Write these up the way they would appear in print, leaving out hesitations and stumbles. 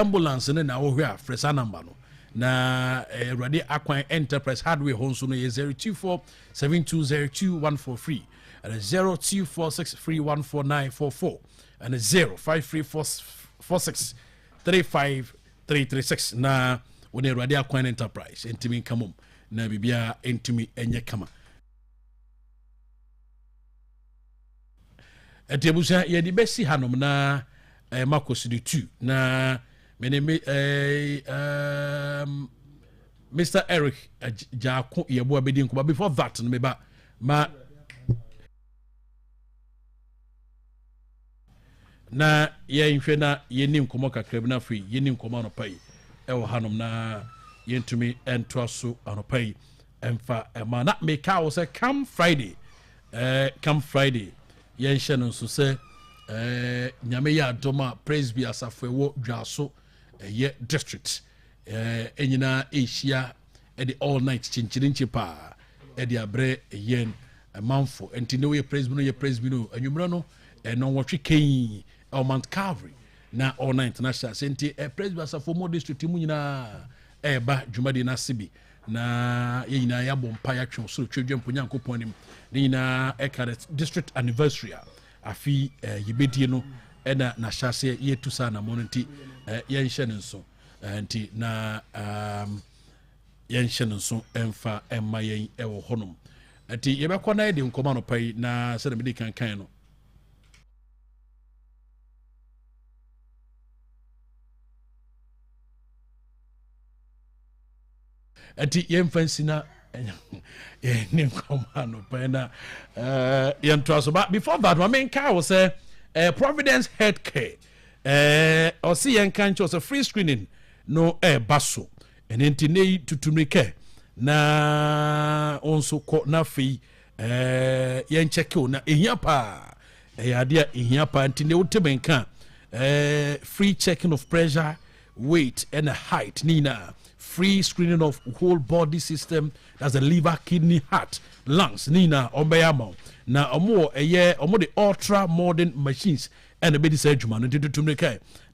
Ambulance no na wohwɛ a, frɛ saa number no. Na Awurade Akwan Enterprise Hardware hɔ nso no yɛ 024 7202 143 ɛna 0246 314944 ɛna 0534 46 35336 na wo ne Awurade Akwan Enterprise ntumi nka mom na biribiara ntumi nyɛ kama. Ɛti abusua, yɛde bɛsi hanom na makɔ studio 2 na mene me Mr Eric Jaako Yɛboa bɛdi nkɔmɔ. Before that no, meba ma na yɛnhwɛ na yɛni nkɔmɔ kakra bi, na afei yɛni nkɔmɔ anɔpa yi ɛwɔ hanom na yɛntumi ntoa so anɔpa yi ɛmfa ɛma. Na meka wo sɛ come Friday, come Friday, yɛnhyɛ no nso sɛ Nyame yɛ adom a, Presby asafo ɛwɔ Dwaso ɛyɛ district ɛnyinaa ɛhyia ɛde all night kyenkyerenkye paa ɛde abrɛ yɛn manfo. Nti ne woyɛ Presby no, yɛ Presby no, anwummerɛ no ɛno wɔtwe kɛn ɛwɔ Mount Calvary na all night na hyɛ ase. Nti Presby asafo mu district mu nyinaa ɛɛba dwumadi no ase bi na yɛn nyinaa yɛabɔ mpa, yɛatwe ɔsoro twɛdwa mpo Nyankopɔn anim. Ne nyinaa ɛka the district anniversary a afi yɛbɛdie no ɛna n'ahyɛ aseɛ yɛtu saa anammɔ no. Nti yɛnhyɛ no nso nti na yɛnhyɛ no nso ɛmfa ɛmma yɛn ɛwɔ hɔnom. Nti yɛbɛkɔ na yɛde nkɔmɔ anɔpa yi na sɛdeɛ mede kankan no. Nti yɛmfa nsi na yɛne nkɔmɔ anɔpa yi na yɛntoa so. But before that, ma menka wo sɛ Providence Health Care ɔse yɛnka nkyɛw sɛ free screening no ɛɛba so. Ɛno nti ne yi tutumirikɛ na wo nso kɔ na afei yɛnkyɛke wo na ɛhia paa, ɛyɛ adeɛ a ɛhia paa. Nti ne wote me nka, free checking of pressure, weight and height ne nyinaa, free screening of whole body system, that's the liver, kidney, heart, lungs ne nyinaa ɔmbɛyɛ ama wo. Na ɔmo wɔ ɛyɛ ɔmo de ultra modern machines ɛna ɛbɛdi saa adwuma no. Nti tutum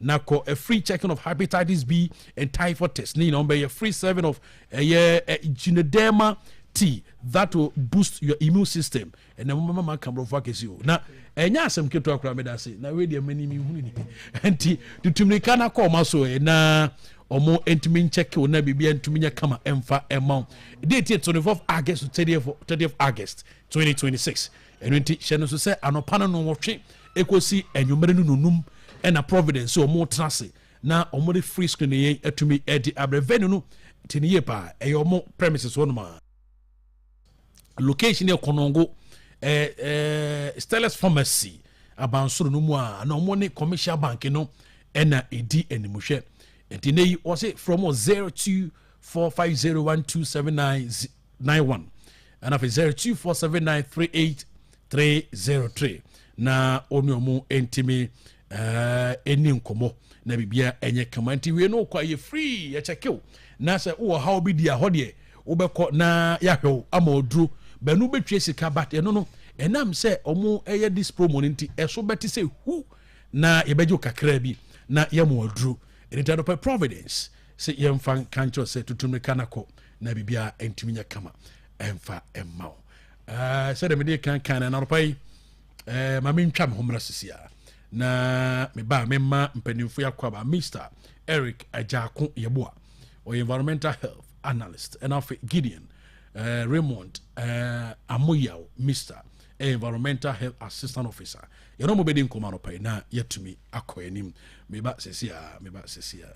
na kɔ. A free checking of hepatitis B and typhoid test ne nyinaa ɔmbɛyɛ, free serving of ɛyɛ Ginoderma tea that will boost your immune system. Ɛnna mo mama ka borɔfo akɛse o, na ɛnyɛ asɛm ketewa koraa. Meda ase na wei deɛ mani mehunu ni. Nti tutummirika na kɔ ɔma so na ɔmo ntumi nkyɛke wo na biribi ntumi nyɛ kama ɛmfa ɛma wo. Date yɛ 24 August to 30th August 2026. Ɛno nti hyɛ no so sɛ anɔpa no 8 ɛkɔsi anwummerɛ no 5 ɛna Providence ɔmo tena ase na ɔmo de free screen yɛn atumi ɛde abrɛ. Venue no te ne yie paa, ɛyɛ ɔmo premises hɔ nom a location yɛ Kɔnɔngo Stellars Pharmacy abansoro no mu a na ɔmo ne Commercial Bank no ɛna ɛdi animhwɛ. Nti ne yi wɔse from 0245012791 ɛna afei 0247938303 na ɔne ɔmo ntumi ɛni nkɔmmɔ na biribia ɛnyɛ kama. Nti wie no kɔ ayɛ free yɛkyɛkew na sɛ wowɔ haw bi di a, hɔ deɛ wobɛkɔ na yɛahwɛ wo ama ɔduro bɛno wobɛtwa sika, but ɛno no ɛnam sɛ ɔmo ɛyɛ this promo no nti ɛso bɛte sɛ hu na yɛbɛgye wo kakra bi na yɛma ɔduro. Ɛno nti adɔpɛ Providence sɛ yɛmfa nka nkyerɛ sɛ tutummirika no kɔ na biribiara ntumi nyɛ kama ɛmfa ɛmma wo. Sɛdeɛ mede kan kan no anɔpa yi, ma mentwa me ho mmra sisi a na meba a memma mpanimfo yi akɔ aba. Mr Eric Agyako Yɛboa, ɔyɛ environmental health analyst, ɛna afei Gideon Raymond Amoyaw, Mr environmental health assistant officer. Yɛne ɔmo bɛdi nkɔmmɔ anɔpa yi na yɛatumi akɔ anim. Meba sisi a, meba sisi a.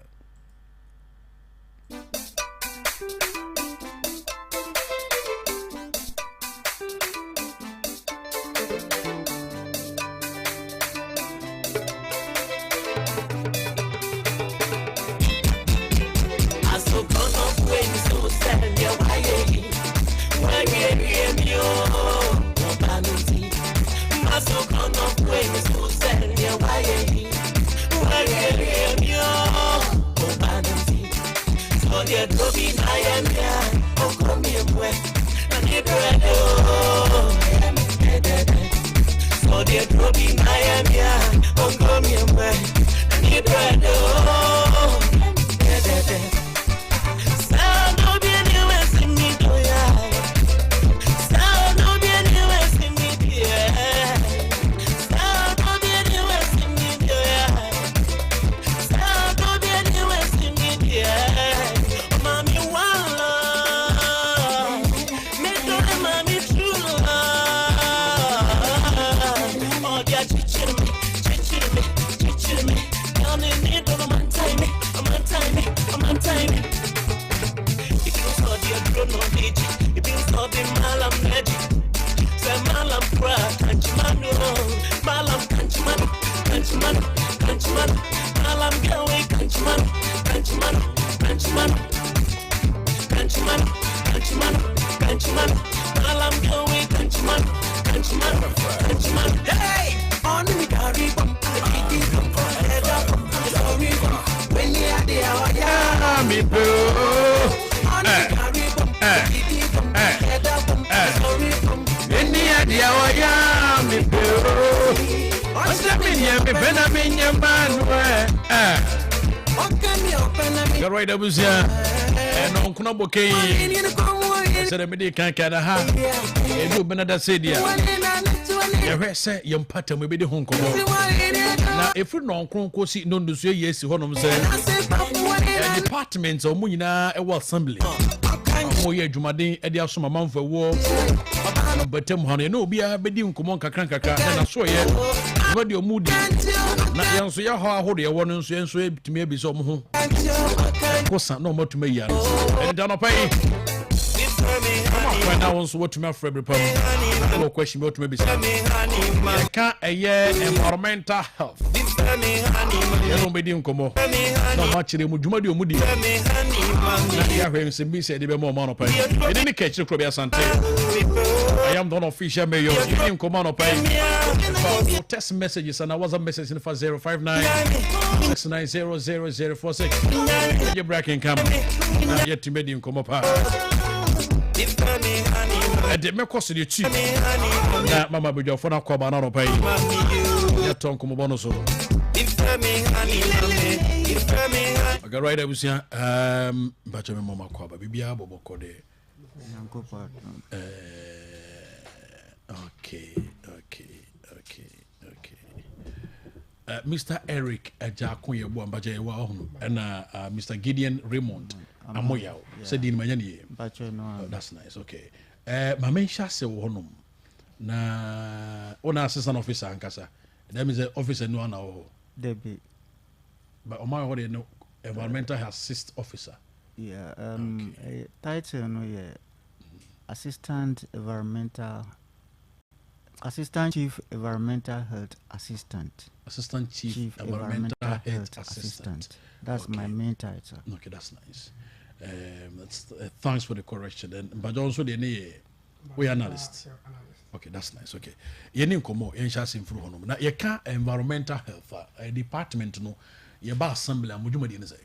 Ɛni adeɛ ɔyɛ a mepɛ o. Ɔsɛ menyɛ mepɛ na menyɛ ma no ɛ. Right, abusua, ɛno nkono bɔkɛ yi sɛdeɛ mede kankan na ha ɛdu bɛnada sɛ deɛ yɛhwɛ sɛ yɛn mpata mu ɛbɛdi ho nkɔmmɔ na ɛfiri nɔnkron kɔsi nnɔndusuo yɛ asi hɔnom sɛ department a ɔmo nyinaa ɛwɔ assembly, ɔmo yɛ adwumaden de asom amanfo ɛwɔ mpatamu ha no, yɛne obiara bɛdi nkɔmmɔ nkakra nkakra na nasoɔyɛ dwuma deɛ ɔmo di na yɛn nso yɛhɔ ahodoɔ yɛwɔ no nso, yɛn nso yɛtumi abisa ɔmo ho kosa na ɔmo atumi ayi ano. Ɛne da nɔpa yi ɔmo akwan na wɔn nso wɔtumi afrɛ bere pa mu wɔ question bi wɔtumi abisa. Yɛka ɛyɛ environmental health, yɛne wɔn bɛdi nkɔmmɔ na ɔmo akyerɛ mu dwuma deɛ ɔmo di na yɛahwɛ nsɛm bi sɛ yɛde bɛma ɔmo anɔpa yi. Yɛde ne kɛkyerɛ kuro bi Asante. I am the unofficial mayor. Yɛdi nkɔmmɔ anɔpa yi fa wo text messages and WhatsApp message no fa 059 6900046. Yɛgye bra kenkam na yɛtumi adi nkɔmmɔ paa. Ɛde mɛkɔ so deɛ tui na mama badwafoɔ no akɔ aba no anɔpa yi yɛtɔ nkɔmmɔbɔ no so. Okay, right, abusua, mpakyɛ me mɔma kɔ aba. Biribiaa bɔbɔkɔ deɛ? Nyankopɔn adom. Okay. Mr. Eric Ajako yɛboa, mpakyɛ yɛwɔ ɔhono, ɛna Mr. Gideon Raymond Amoyaw sɛ din no manya ne yie. Mpakyɛ no a. That's nice. Okay, ma menhyɛ ase wɔ hɔnom na wona assistant officer ankasa, that means sɛ officer no ana wɔ hɔ? Dabi. But ɔma hɔ deɛ no, environmental assist officer. Yeah, title no yɛ assistant chief environmental health assistant. Assistant chief environmental health assistant. That's my main title. Okay, that's nice. That's, thanks for the correction. And but also the ne we analyst. Okay, that's nice. Okay, yɛne nkɔmmɔ, yɛnhyɛ ase mfiri hɔ nom na yɛka environmental health a department no yɛba assembly a, mo dwumadie no sɛ?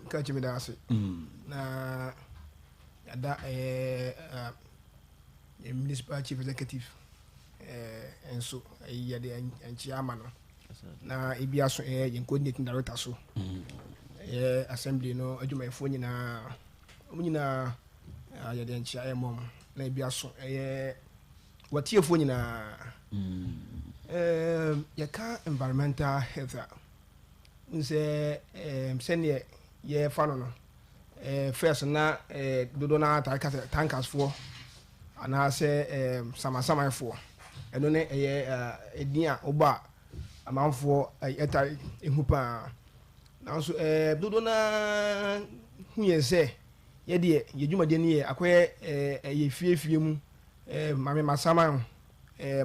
Ka kyerɛ me da ase na yɛada ɛyɛ municipal chief executive nso ɛyi yɛde nkyia ama no na ebi aso ɛyɛ yɛn coordinating director so, ɛyɛ assembly no adwumayɛfoɔ nyinaa, wɔn nyinaa yɛde nkyia ɛyɛ mɔm na ebi aso ɛyɛ wɔtiefoɔ nyinaa. Yɛka environmental health a, n sɛ sɛneɛ yɛfa no first na dodoɔ no taa ka sɛ tankersfoɔ anaasɛ samasamanfoɔ. Ɛno ne ɛyɛ ɛdin a wobɔ a amanfoɔ ɛta ehu paa, nanso dodoɔ no hu yɛn sɛ yɛdeɛ yɛ dwumadie no yɛ akɔyɛ ɛyɛ fiefie mu, maame masaman,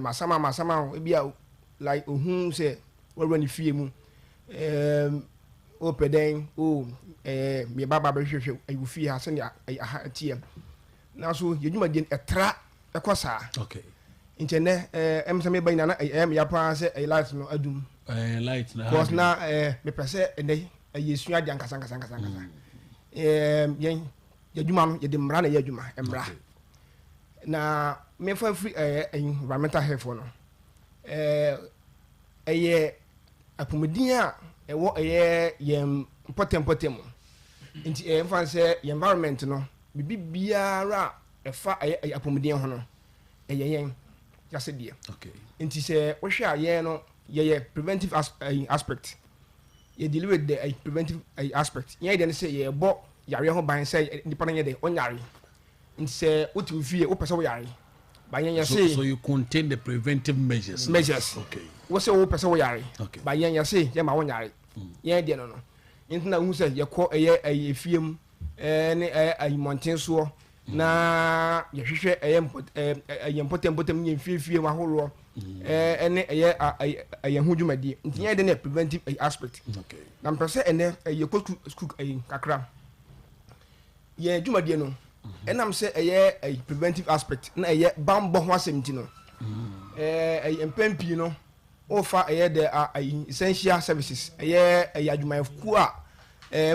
masama masama, ebi a like ohun sɛ wɔwura ne fie mu, wopɛ dɛn o, mmiɛba ba bɛhwehwɛ ɛwɔ fie ha sɛnea ɛyɛ aha teɛ, nanso yɛ dwumadie no ɛtra ɛkɔ saa. Nkyɛn nɛ sɛ meba nyina na ɛyɛ meya paa sɛ ɛyɛ light no adum. Light na because na mepɛ sɛ ɛnɛ ɛyɛ sua adeɛ ankasa ankasa ankasa ankasa. Yɛn yɛ adwuma no, yɛde mmara na ɛyɛ adwuma, mmara. Na mefa firi ɛyɛ environmental health no, ɛyɛ apɔmuden a ɛwɔ ɛyɛ yɛn mpɔtɛmpɔtɛ mu, nti nfa sɛ yɛn environment no, bibi biara a ɛfa ɛyɛ apɔmuden ho no, ɛyɛ yɛn yase deɛ. Nti sɛ wohwɛ a, yɛn no yɛyɛ preventive aspect, yɛ deal with the preventive aspect. Yɛn deɛ no sɛ yɛbɔ yareɛ ho ban sɛ nipa no nyɛ dɛ ɔnyare. Nti sɛ wote wo fie, wopɛ sɛ woyare ba, yɛn yɛ So, se so you contain the preventive measures. Measures. Wo sɛ wopɛ sɛ woyare ba, yɛn yɛ se yɛma wonyare. Yɛn deɛ no nti na wohu sɛ yɛkɔ ɛyɛ efie mu ne ɛyɛ ahimɔnten soɔ. Na yɛhwehwɛ ɛyɛ mpɔt ɛɛ ɛyɛ mpɔtam mpɔtam ne yɛn fiefie mu ahoroɔ ɛne ɛyɛ ɛyɛ ho dwumadie. Nti yɛn de ne preventive ɛyɛ aspect. Na mpɛ sɛ ɛnɛ ɛyɛ kɔ sukuu sukuu ɛyi kakra. Yɛn dwumadie no, ɛnam sɛ ɛyɛ ɛyɛ preventive aspect na ɛyɛ bambɔ ho asɛm ti no, ɛyɛ mpɛn pii no wofa ɛyɛ the ɛyi essential services, ɛyɛ adwumayɛkuo a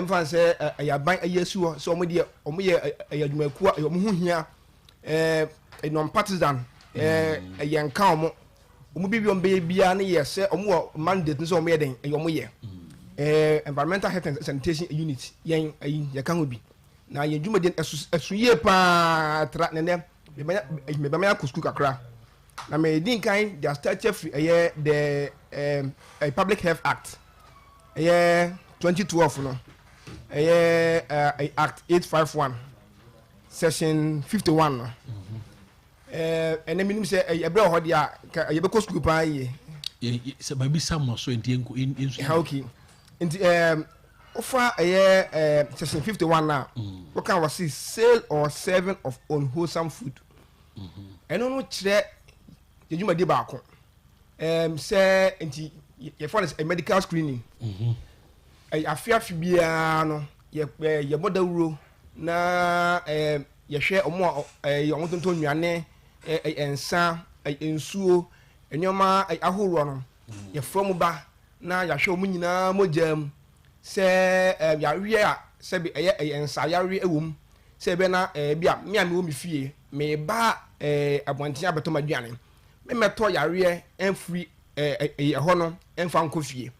nfa sɛ ɛyɛ aban ɛyɛ si hɔ sɛ ɔmo deɛ ɔmo yɛ ɛyɛ adwumayɛkuo a ɔmo ho hia, non partisan, ɛyɛ nka ɔmo bi bi ɔmo bɛyɛ biara ne yɛ sɛ ɔmo wɔ mandate sɛ ɔmo yɛ den, ɛyɛ ɔmo yɛ Environmental Health and Sanitation Unit. Yɛn ɛyi yɛka ho bi na yɛn dwumadie ɛso yie paa tra. Nɛnɛ mebɛma akɔ sukuu kakra na mɛ nkan de start firi ɛyɛ the Public Health Act, ɛyɛ 2012 no, ɛyɛ Act 851, section 51 no. Ɛnɛ minim sɛ ɛyɛ ɛbrɛ wɔ hɔ deɛ a ka yɛbɛkɔ sukuu paa yie. Sɛ baabi sa mo so nti yɛnkɔ yɛnsu. Ha, okay, nti wofa ɛyɛ section 51 na woka wɔ se sale or serving of unwholesome food. Ɛno no kyerɛ yɛ dwumadie baako sɛ nti yɛfa no sɛ medical screening. Ɛyɛ afe biara no yɛ yɛbɔ dawuro na yɛhwɛ ɔmo a ɔmo tontɔn nnuane, ɛ ɛ nsa, nsuo, nneɛma ahoroɔ no. Yɛfrɛ mo ba na yɛahwɛ ɔmo nyinaa mogya mu sɛ yareɛ a sɛbi ɛyɛ nsa yareɛ ɛwɔ mu, sɛ ɛbɛ na bi a me a mewɔ me fie meba abɔnten abɛtɔ m'aduane, mɛmɛtɔ yareɛ ɛmfiri ɛɛ ɛyɛ ɛhɔ no ɛmfa nkɔ fie.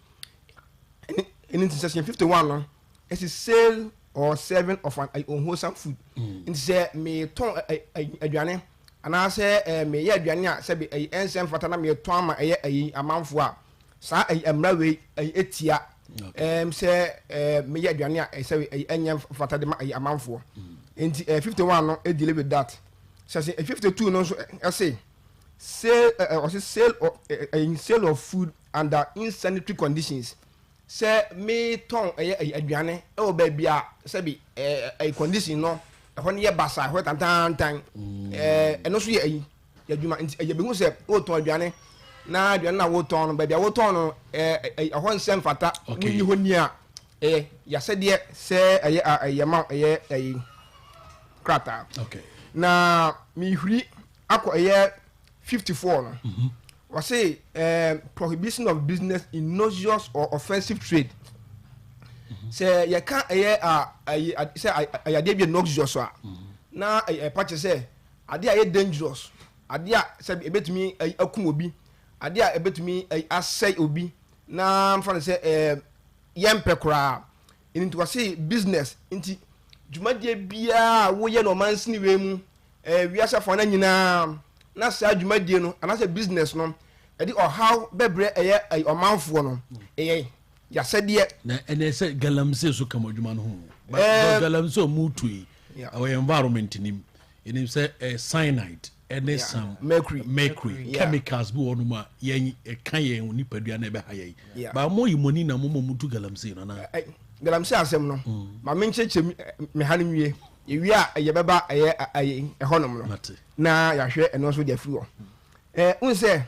Ɛne nti section 51 no ɛsi sale or serving of an unwholesome food. Nti sɛ metɔn ɛ ɛ aduane anaasɛ meyɛ aduane a sɛbi ɛyɛ ɛnsɛm fata na metɔn ama ɛyɛ ɛyi amanfoɔ a, saa ɛyi mmara wei ɛyɛ etia. Sɛ meyɛ aduane a ɛsɛ ɛyɛ ɛnyɛ fata de ma ɛyɛ amanfoɔ. Nti 51 no e deal with that. Section 52 no nso ɛsɛ sale ɛ ɛ ɔsɛ sale or ɛ ɛ sale of food under insanitary conditions, sɛ metɔn ɛyɛ aduane ɛwɔ baabi a sɛbi ɛɛ condition no ɛhɔ no yɛ basa, ɛhɔ yɛ tantantan. Ɛno nso yɛ ɛyi yɛ adwuma. Nti ɛyɛ bihu sɛ wotɔn aduane na aduane na wotɔn no, baabi a wotɔn no ɛɛ ɛhɔ nsɛm fata wonni hɔ ni a, ɛyɛ yasɛdeɛ sɛ ɛyɛ a ɛyɛ ma ɛyɛ ɛyi krataa. Na mihuri akɔ ɛyɛ 54 no, wɔse prohibition of business in noxious or offensive trade. Sɛ yɛka ɛyɛ a ɛyɛ sɛ ɛyɛ adeɛ bi yɛ noxious a, na ɛyɛ ɛpa kyerɛ sɛ adeɛ a ɛyɛ dangerous, adeɛ a sɛ ebetumi ɛyɛ akum obi, adeɛ a ebetumi ɛyɛ asɛe obi, na nfa no sɛ yɛmpɛ koraa. Nti wɔse business nti dwumadie biara a woyɛ no ɔmansini wei mu, wiase afa no nyinaa, na saa dwumadie no anaasɛ business no ɛde ɔhaw bɛbrɛ ɛyɛ ɔmanfoɔ no, ɛyɛ yasɛdeɛ. Na ɛnɛ sɛ galamsey so kama adwuma no ho. Galamsey ɔmu tu yi, ɛwɔ environment nim, ɛnim sɛ cyanide ɛne some mercury. Mercury chemicals bi wɔ nom a yɛn ɛka yɛn nipadua na ɛbɛha yɛn. Ba mo yi mɔni na mo mo mu tu galamsey no na. Galamsey asɛm no, maame nkyerɛkyerɛ me ha no nwie. Ewie a yɛbɛba ɛyɛ ɛhɔnom no. Mate. Na yɛahwɛ ɛno nso de afiri hɔ. N sɛ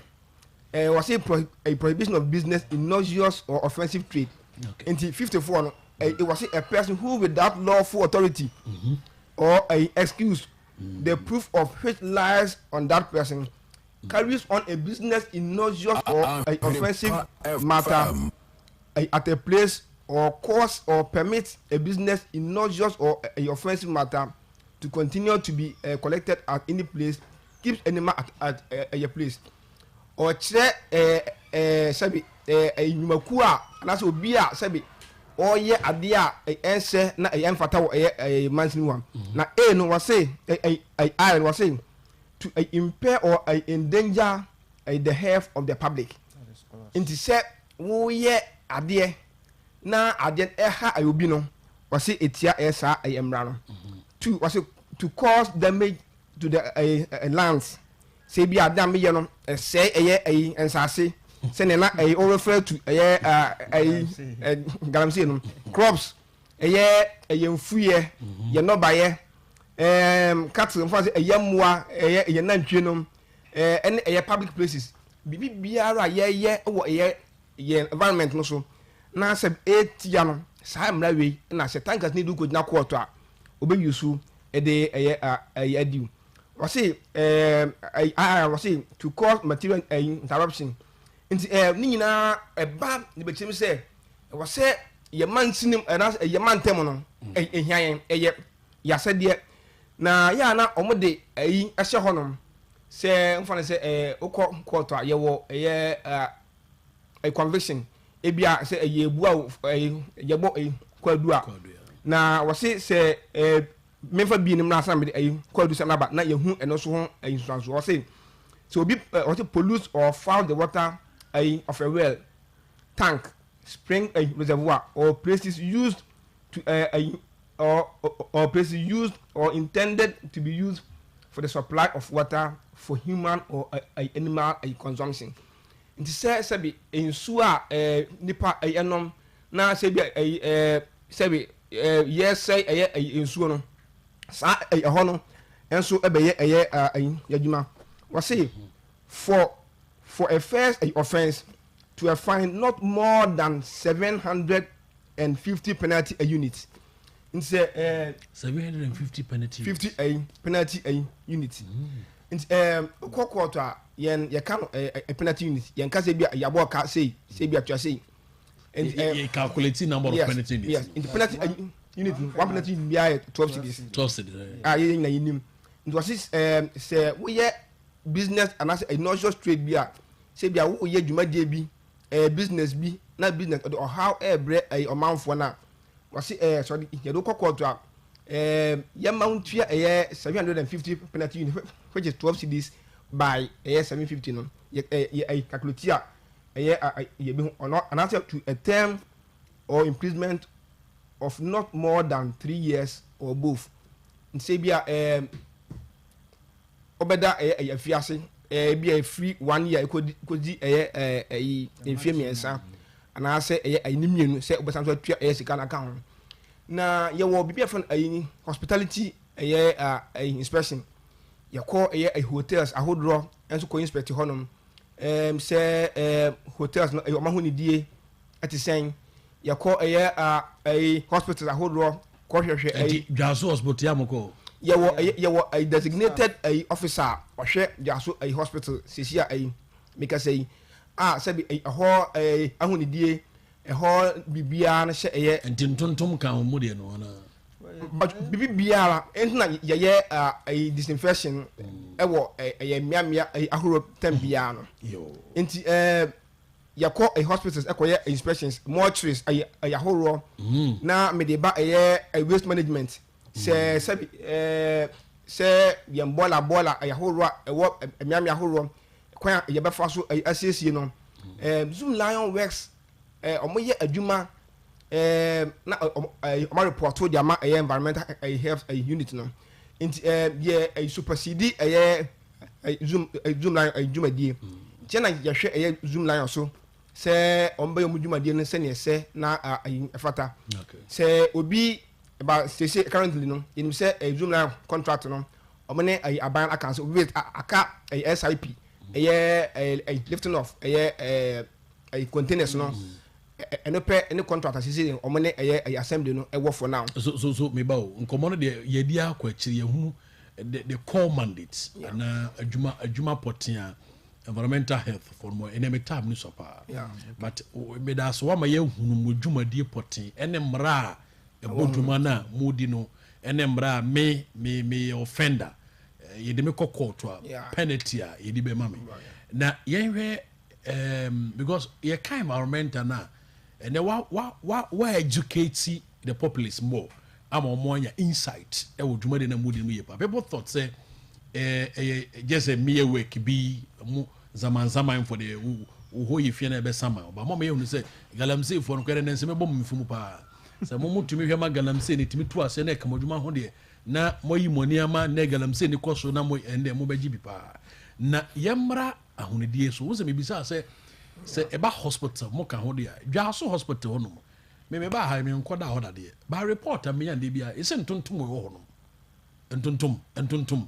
wɔse prohibition of business in noxious or offensive trade. Nti 54 no wɔse a person who without lawful authority or a excuse, the proof of which lies on that person, carries on a business in noxious or a offensive matter at a place or cause or permit a business in noxious or a offensive matter to continue to be collected at any place, keeps animal at a place. Ɔkyerɛ ɛɛ ɛɛ sɛbi ɛɛ nnwumakuo a anaasɛ obi a sɛbi ɔyɛ adeɛ a ɛnsɛ na ɛyɛ mfata wɔ ɛyɛ mansini mu a. Na a no wɔse ɛ ɛ ɛ I no wɔse to impair or endanger the health of the public. Nti sɛ woyɛ adeɛ na adeɛ no ɛha ɛyɛ obi no, wɔse etia ɛyɛ saa ɛyɛ mmara no. Two, wɔse to cause damage to the lands, sɛ ebi ade a meyɛ no ɛsɛe ɛyɛ ɛyi nsaase, sɛnea na ɛyɛ o refer to ɛyɛ ɛyi galamsey no, crops, ɛyɛ mfuyɛ, yɛ nnɔbayɛ. Cattle nfa sɛ ɛyɛ mmoa, ɛyɛ nantwie nom, ɛne ɛyɛ public places, biribi biara a yɛyɛ wɔ ɛyɛ yɛn environment no so na sɛ etia no saa mmara wei na sɛ tankers ne du kɔgyina court a, obɛyi so ɛde ɛyɛ ɛyɛ adiw. Wɔsi ɛɛ wɔsi to cause material interruption. Nti ne nyinaa ɛba ne bɛkyerɛ mu sɛ ɛwɔ sɛ yɛma nsinim ɛna yɛma ntɛm no ɛhia yɛn, ɛyɛ yasɛdeɛ na yɛ a na wɔn de ɛyi ɛhyɛ hɔnom sɛ nfa no sɛ wokɔ court a, yɛwɔ ɛyɛ ɛɛ conviction ebi a sɛ ɛyɛ ebu a yɛbɔ kwadu a, na wɔsi sɛ mmɛnfa bii ne mu na asan mede kwadu sɛ naba na yɛhu ɛno nso ho nsuanso. Wɔsi sɛ obi wɔsi pollute or foul the water of a well, tank, spring, reservoir or places used to or places used or intended to be used for the supply of water for human or animal consumption. Nti sɛ sɛbi nsuo a nipa ɛnom na sɛbi sɛbi yɛsɛ ɛyɛ nsuo no saa ɛhɔ no nso ɛbɛyɛ ɛyɛ ɛyi adwuma. Wɔsi for a first offence, to a fine not more than 750 penalty a unit. Nti sɛ 750 penalty. 50 penalty unit. Nti wokɔ court a, yɛn yɛka no penalty unit. Yɛn kasa bi a yabɔ ka sei sei bi atua sei. Nti yɛ calculate number of penalty units. Yes, nti penalty unit no, one penalty unit biara yɛ 12 cedis. 12 cedis. A yɛn nyinaa yɛnim. Nti wɔsi sɛ woyɛ business anaasɛ a noxious trade bi a, sɛ bi a woyɛ dwumadie bi, business bi, na business ɔde ɔhaw ɛɛbrɛ ɔmanfoɔ no a, wɔsi sɛ ɔde yɛde kɔ court a, yɛma ntua ɛyɛ 750 penalty unit, which is 12 cedis by ɛyɛ 750 no, yɛ ɛɛ yɛ ɛyɛ calculate a, ɛyɛ ɛ yɛ bi ho ɔno, anaasɛ to a term or imprisonment of not more than 3 years or both. Nti bi a ɔbɛda ɛyɛ afiase bi a efiri one year ekodi ɛyɛ ɛɛ ɛyi mfie 3 anaasɛ ɛyɛ ne 2, sɛ ɔbɛsan so atua ɛyɛ sika n'aka ho. Na yɛwɔ biribi a fɛn ɛyi hospitality ɛyɛ ɛyi inspection. Yɛkɔ ɛyɛ hotels ahodoɔ nso kɔ inspect hɔnom sɛ hotels no ɛyɛ ɔmo ahonidie ɛte sɛn. Yɛkɔ ɛyɛ ɛyi hospitals ahodoɔ kɔhwehwɛ ɛyi. Nti Dwaso Hospital yà mo kɔ? Yɛwɔ ɛyɛ designated ɛyi officer a ɔhwɛ Dwaso ɛyi hospital sisi a ɛyi mikasa yi a, sɛbi ɛyi ɛhɔ ahonidie ɛhɔ biribiara no hyɛ ɛyɛ. Nti ntontom ka wɔn mu deɛ no ana? But bibi biara nti na yɛyɛ ɛyi disinfection ɛwɔ ɛyɛ mmeammea ɛyi ahorow tɛm biara no. Nti yɛkɔ ɛyi hospitals ɛkɔyɛ inspections, mortuaries ɛyi ahoroɔ, na mede ba ɛyɛ waste management, sɛ sɛbi sɛ yɛn bɔɔla ɛyɛ ahoroɔ a ɛwɔ mmeammea ahoroɔ, kwan a yɛbɛfa so ɛyi asiesie no. Zoomlion works, ɔmo yɛ adwuma na ɔmo report de ama ɛyɛ environmental health unit no. Nti yɛ supersede ɛyɛ Zoomlion dwumadie nkyɛn na yɛhwɛ ɛyɛ Zoomlion so sɛ ɔmo bɛyɛ ɔmo dwumadie no sɛnea ɛsɛ na ɛfata. Sɛ obi ba sese currently no, yɛnim sɛ Zoomlion contract no, ɔmo ne aban aka nso wait aka SIP ɛyɛ lifting off ɛyɛ containers no. Ɛno pɛ ɛne contract asese ɔmo ne ɛyɛ assembly no ɛwɔ for now. So meba o, nkɔmɔ no deɛ yɛdi akɔ akyiri, yɛhunu the core mandate anaa adwuma pɔten a environmental health for mo ɛnɛ me tab ne so paa. But meda so wama yɛhunu mo dwumadie pɔten ɛne mmara a ɛbɔ dwuma no a modi no, ɛne mmara a me meyɛ offender, yɛde me kɔ court a, penalty a yɛde bɛma me. Na yɛnhwɛ because yɛka environmental no a, ɛnɛ wa educate the populace more ama ɔmo anya insight ɛwɔ dwumadie na modi no mu yie pa. People thought sɛ ɛyɛ just a mere work bi mo zamanzaman for the wo hɔ yɛ fie na ɛbɛ sama ɔba mo. Yɛ hunu sɛ galamsey foɔ no kɔyɛ dɛ nsɛm ɛbɔ mo mfumu paa sɛ mo tumi hwɛ ma galamsey ne tumi to ase na ɛkama adwuma ho deɛ na mo yi mo nneɛma na galamsey ne kɔ so na mo ɛndɛ mo bɛgye bi paa. Na yɛmmra ahonidie so, wo sɛ mebisa sɛ ɛba hospital mo ka ho deɛ a, Dwaso Hospital hɔ nom, me ba ha, me nkɔ da hɔ dadeɛ ba report a menya deɛ bi a ɛsɛ ntontom wɔ hɔ nom. Ntontom, ntontom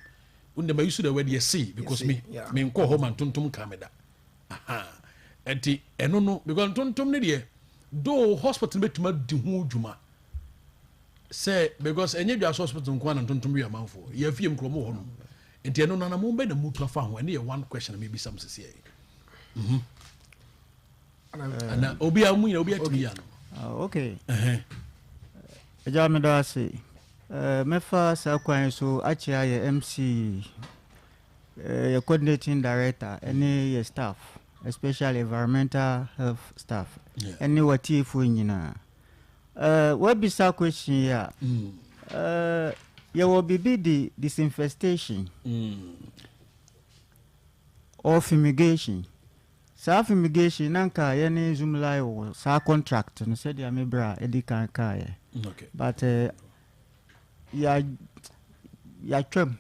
wonde ma use the word yɛse because Yɛse, me menkɔ hɔ ma ntontom ka me da. Aha, ɛnti ɛno no, because ntontom no deɛ, though hospital no bɛtumi adi ho dwuma sɛ, because ɛnyɛ Dwa so hospital nko a na ntontom yɛ amanfoɔ, yɛ afie mu kurɔmo wɔ hɔ nom. Nti ɛno no, anamɔ bɛ na mutu afa ho? Ɛne yɛ one question a mebisa m sisi yɛ ana obi a mu nyina obi atumi yɛ ano. Ah, okay. Agya, meda ase. Mɛfa saa kwan yi so akyerɛ yɛ MC, yɛ coordinating director ɛne yɛ staff, especially environmental health staff ɛne watiefoɔ nyinaa. Wabisa question yi a, yɛwɔ biribi de disinfestation or fumigation. Saa fumigation na nka yɛne Zoomlion wɔ saa contract no, sɛdeɛ me berɛ a ɛdi kan kaeɛ, but yɛatwam.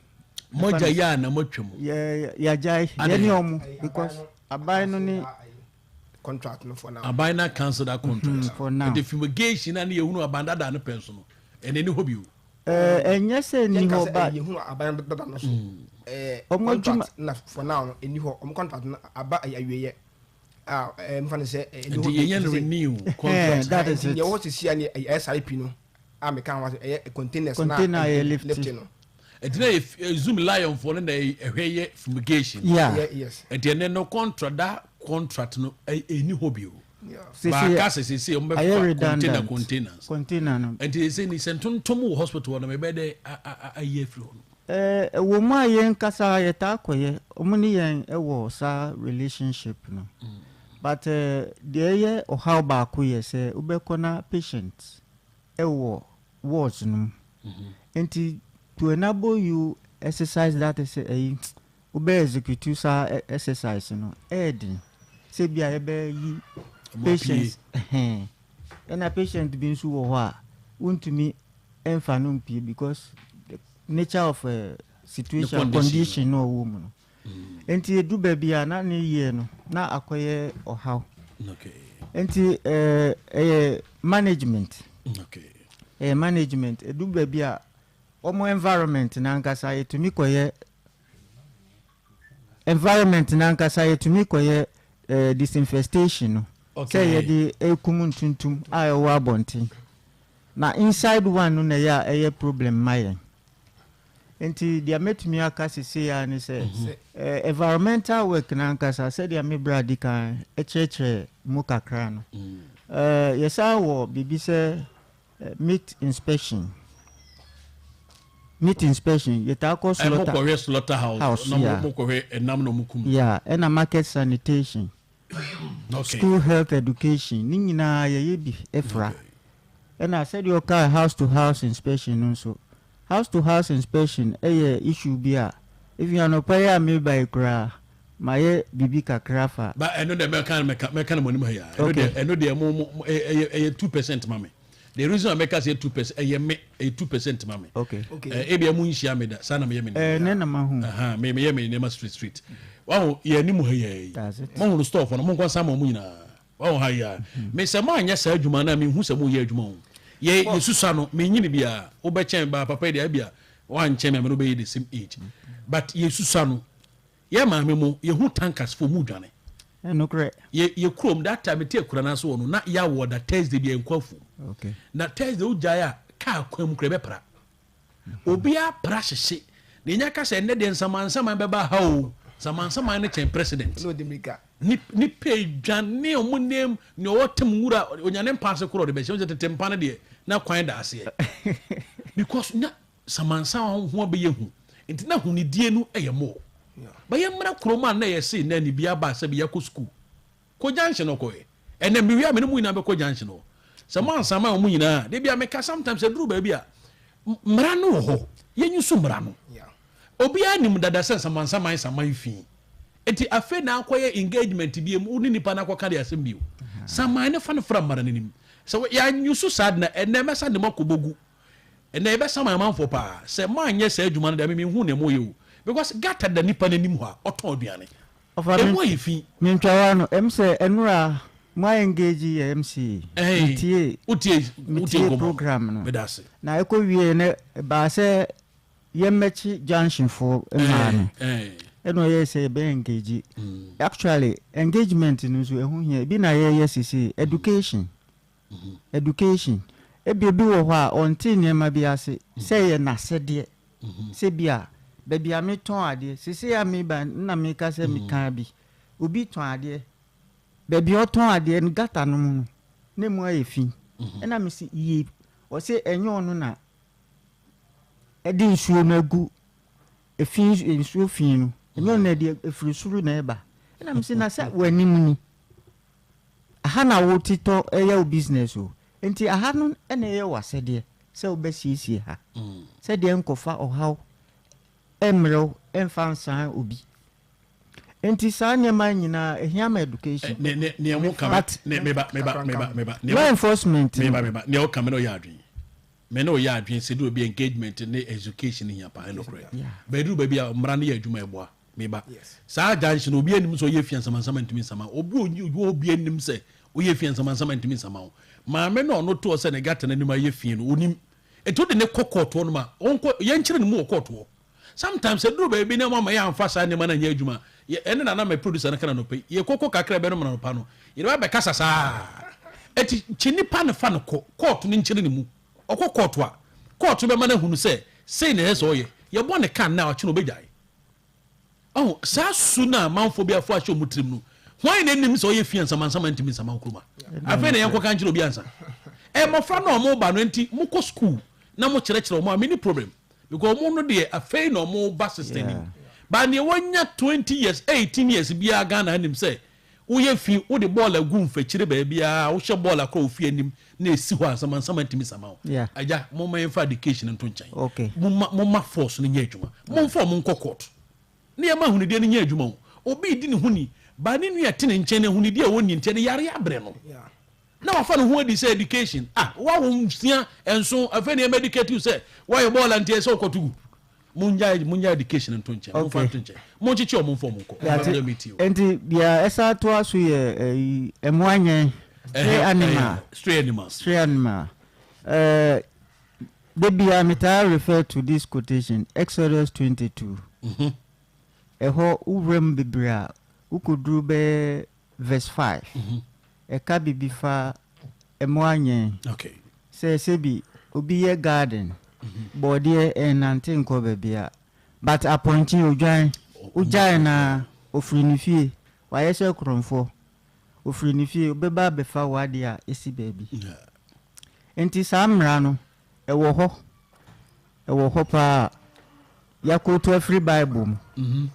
Mogya yɛ a na moatwam? Yɛagyae yɛne ɔmo because aban no ne contract no for now. Aban na cancel that contract? For now. The fumigation na ne yɛhunu aban dada no pɛn so no, ɛne ne hɔ bio? Ɛnyɛ sɛ ni yɛnka hɔ sɛ ba yɛhunu aban dada no so Ɔmo contract na for now no ɛni hɔ. Ɔmo contract no aba awieɛ a mfa no sɛ ɛni hɔ. Nti yɛnyɛ no renew contract? That is nti it. deɛ ɛwɔ sisi a ne ɛyɛ SIP no a meka ho asɛ ɛyɛ containers na Container yɛ lift. Lift no. Ɛnti na yɛ Zoomlion foɔ no na ɛhwɛ yɛ fumigation? Yeah. Ɛyɛ, yes. Ɛnti ɛnɛ no contract, that contract no ɛni hɔ bio? Sisi Baaka sɛ sisi ɔmo ayɛ bɛfa container redundant. Containers. Container no. Nti sɛ ni sɛ ntontom wɔ hospital hɔ no, mɛbɛ dɛ ayi afiri hɔ no? Ɛwɔ mu a yɛn kasa yɛtaa kɔyɛ, ɔmo ne yɛn ɛwɔ saa relationship no, but deɛ ɛyɛ ɔhaw baako yɛ sɛ wobɛkɔ na patient ɛwɔ wards no mu, nti to enable you exercise that is ɛyi wobɛ execute saa exercise no, ɛyɛ den sɛ bi a yɛbɛyi Ɔmo patients. Ɛhɛn. Ɛna patient bi nso wɔ hɔ a wontumi ɛmfa no mpie because the nature of situation, the condition. Condition no ɔwɔ mu no, nti edu baabi a na ne yie no na akɔyɛ ɔhaw. Nti ɛyɛ management. Ɛyɛ management. Edu baabi a wɔn environment n'ankasa yɛtumi kɔyɛ, environment n'ankasa yɛtumi kɔyɛ disinfestation no sɛ yɛde ekum ntuntum a ɛwɔ abɔnten, na inside one no na ɛyɛ a ɛyɛ problem ma yɛn. Nti deɛ mɛtumi aka sese ya ne sɛ environmental work n'ankasa, sɛdeɛ me bra di kan ɛkyerɛkyerɛ mu kakra no, yɛsan wɔ biribi sɛ meat inspection. Meat inspection, yɛtaa kɔ slaughter mokɔhwɛ slaughter house house, na yeah. mokɔhwɛ ɛnam na ɔmo kum? Yeah, ɛna market sanitation, school health education ne nyinaa yɛyɛ bi ɛfra. Ɛna sɛdeɛ ɔkaa house to house inspection no nso, house to house inspection ɛyɛ issue bi a efi anɔpa yi a meba yi koraa mayɛ biribi kakra fa. Ba ɛno deɛ, mɛka no mo anim ha yi a, ɛno deɛ, ɛno deɛ mo ɛyɛ 2% ma me. The reason a mɛka sɛ 2% ɛyɛ me, ɛyɛ 2% ma me. Ebia mo nhyia me da saa na meyɛ me nneɛma. Ne na ma hu. Aha, me meyɛ me nneɛma straight straight. Wahu yɛ anim ha yɛ yi. That's it. Mahunu store fɔ no, mo nkɔ nsa ma ɔmo nyinaa. Wahu ha yi a, me sɛ mo anyɛ saa adwuma no a, mehu sɛ mo yɛ adwuma o. Yɛ yɛsusa no, menyini bia wobɛkyɛn ba papa yi deɛ, ebia wankyɛn me a, me no bɛyɛ the same age, but yɛsusa no, yɛ maame mo yɛhu tankers fo mu dwane. Ɛnokorɛ. Yɛ kurom that time te akura no ase wɔ no na yɛawɔ da Thursday bi yɛnkɔ afuom. Na Thursday wogyae a, kaa kwan mu kora ɛbɛpra, obiara pra hyehye na ɛnya ka sɛ ɛnnɛ deɛ nsamansaman bɛba ha o. Nsamansaman no kyɛn president. Na ɔde mirika. Nipa edwane ɔmo nem nea ɔwɔ tem nwura onyane mpa ase korɔ ɔde bɛhyɛ ɔsɛ tete mpa no deɛ na kwan da aseɛ because na samansaman ho abɛyɛ hu, nti na hunidie no yɛ mo bɛyɛ mmara kurom a na yɛ se na ni bi aba sɛ bi yɛkɔ sukuu kɔ junction no kɔɛ. Ɛnɛ miwia mi ne mu nyinaa bɛkɔ junction hɔ sɛ mo ansama wɔn nyinaa de bi a meka sometimes ɛduru baabi a mmara no wɔ hɔ, yɛnyi so mmara no. Obiara nim dada sɛ nsamansaman saman fi, nti afei na akɔyɛ engagement bi mu ne nipa na akɔka de asɛm bio saman ne fa no fra mmara n'anim sɛ yɛanyi so saa de na ɛnɛ mɛsa de mo akɔ bogu. Ɛnɛ yɛbɛsa man amanfoɔ paa sɛ moanyɛ saa adwuma no deɛ, memehu ne moyɛ o, because gata da nipa n'anim hɔ a ɔtɔn aduane. Ɔfa ɛmu ayɛ fi. Mentwawa no ɛm sɛ ɛnora mo a engage yɛ MC. Metie. Wotie, wotie metie nkɔmmɔ. Program no. Meda ase. Na ɛkɔ wie ne baa sɛ Yɛmmɛkye junction foɔ mmaa no. Ɛna ɔyɛɛ sɛ yɛbɛ engage. Actually engagement no nso ɛho hia. Ebi na yɛyɛ sesei, education. Education. Ebia obi wɔ hɔ a ɔnte nneɛma bi ase sɛ ɛyɛ n'asɛdeɛ sɛ bi a baabi a metɔn adeɛ sesei a meba na meka sɛ mekaa bi obi tɔn adeɛ baabi a ɔtɔn adeɛ no gata no mu no na emu ayɛ fi ɛna mese yie ɔse ɛnyɛ ɔno na ɛde nsuo no agu efi nsuo fi no ɛnyɛ ɔno na ɛde efiri soro na ɛba ɛna mese na sɛ w'anim ni Aha na wo te tɔ yɛ wo business o, nti aha no na ɛyɛ w'asɛdeɛ sɛ wo bɛ siesie ha sɛdeɛ nkɔfa ɔhaw mmerɛ wo mfa nsan obi. Nti saa nneɛma nyinaa ɛhia ma education. Ne ne nea mo ka But ne meba meba meba meba law enforcement meba no. Meba nea ɔka me na ɔyɛ adwene me na ɔyɛ adwene sɛ duru bi engagement ne education hia paa ɛnokorɛ bɛduru baabi a mmara no yɛ adwuma ɛboa. Me ba, saa junction no obi anim sɛ ɔyɛ fia nsamansama ntumi nsama wo. Obi ɔnyi obi obi anim sɛ ɔyɛ fia nsamansama ntumi nsama wo. Maame no a ɔno toɔ sɛ ne gata n'anim ayɛ fie no onim. Eti wode ne kɔ kɔɔtoɔ no ma ɔnkɔ yɛnkyerɛ ne mu wɔ kɔɔtoɔ. Sometimes ɛduru baabi na mama yɛamfa saa nneɛma no anyɛ adwuma. Yɛ ɛne na na me producer no ka no anɔpa yi. Yɛ koko kakra ɛbɛnom no anɔpa no yɛde ba bɛkasa saa. Eti kye nipa no fa no kɔ kɔɔto no nkyerɛ ne mu. Ɔkɔ kɔɔto a kɔɔto no bɛma no ahunu sɛ sei na ɛsɛ sɛ ɔyɛ. Yɛbɔ ne ka nnɛ a ɔkyena ɔbɛgyae. Ɔho, saa su no a amanfoɔ bi afo ahyɛ wɔn tirim no, hwan na ɛnim sɛ ɔyɛ fi ansamansama ntumi nsama nkuruma? Afei na yɛnkɔka nkyerɛ obi ansa. Ɛ mmɔfra no a wɔn ba no nti, mokɔ school na mokyerɛkyerɛ wɔn a, menni problem. Because wɔn no deɛ, afei na wɔn ba system no mu. But deɛ wanya 20 years, 18 years biara Ghana anim sɛ, woyɛ fi, wode bɔɔl agu mfakyire baabiara, wohyɛ bɔɔl akɔ wo fie anim na ɛsi hɔ a, ansamansama ntumi nsama wo. Agya, momma yɛmfa education nto nkyɛn. Okay. Momma, momma force no nyɛ adwuma. Momfa wɔn nkɔ court. Na yɛma ahonidie no nyɛ adwuma o. Obi redi ne ho ni, but ne nua te ne nkyɛn no ahonidie a ɔnni nti ɛde yareɛ abrɛ no. Na wafa ne ho adi sɛ education. Ah, woawo nsia nson, afei na yɛma educate wo sɛ woayɛ bɔɔla nti ɛsɛ sɛ wokɔto gu. Mongyae, mongyae education nto nkyɛn. Momfa Okay. nto nkyɛn. Monkyekye wɔn mfa wɔn nkɔ. Yɛate. Ɛno metie o. Nti deɛ ɛsan toa so yɛ ɛyi, mmoa nyɛn, stray Ɛhɛn, animal. ɛhɛn, stray animals. Stray animal. Ɛɛ, Da biara metaa refer to this quotation, Exodus 22. Ɛhɔ wo wura mu bebree a, wokɔduru bɛyɛ verse 5. Ɛka biribi fa mmoa nyɛn. Okay. Sɛ sɛbi obi yɛ garden, bɔɔdeɛ ɛnnante nkɔ baabiara. But apɔnkye, odwan, wogyae no a, ɔfiri ne fie, wayɛ sɛ korɔmfoɔ. Ɔfiri ne fie, ɔbɛba abɛfa w'adeɛ a ɛsi baabi. Yeah. Enti saa mmara no, ɛwɔ hɔ. Ɛwɔ hɔ paa. Yɛakootu afiri Bible mu.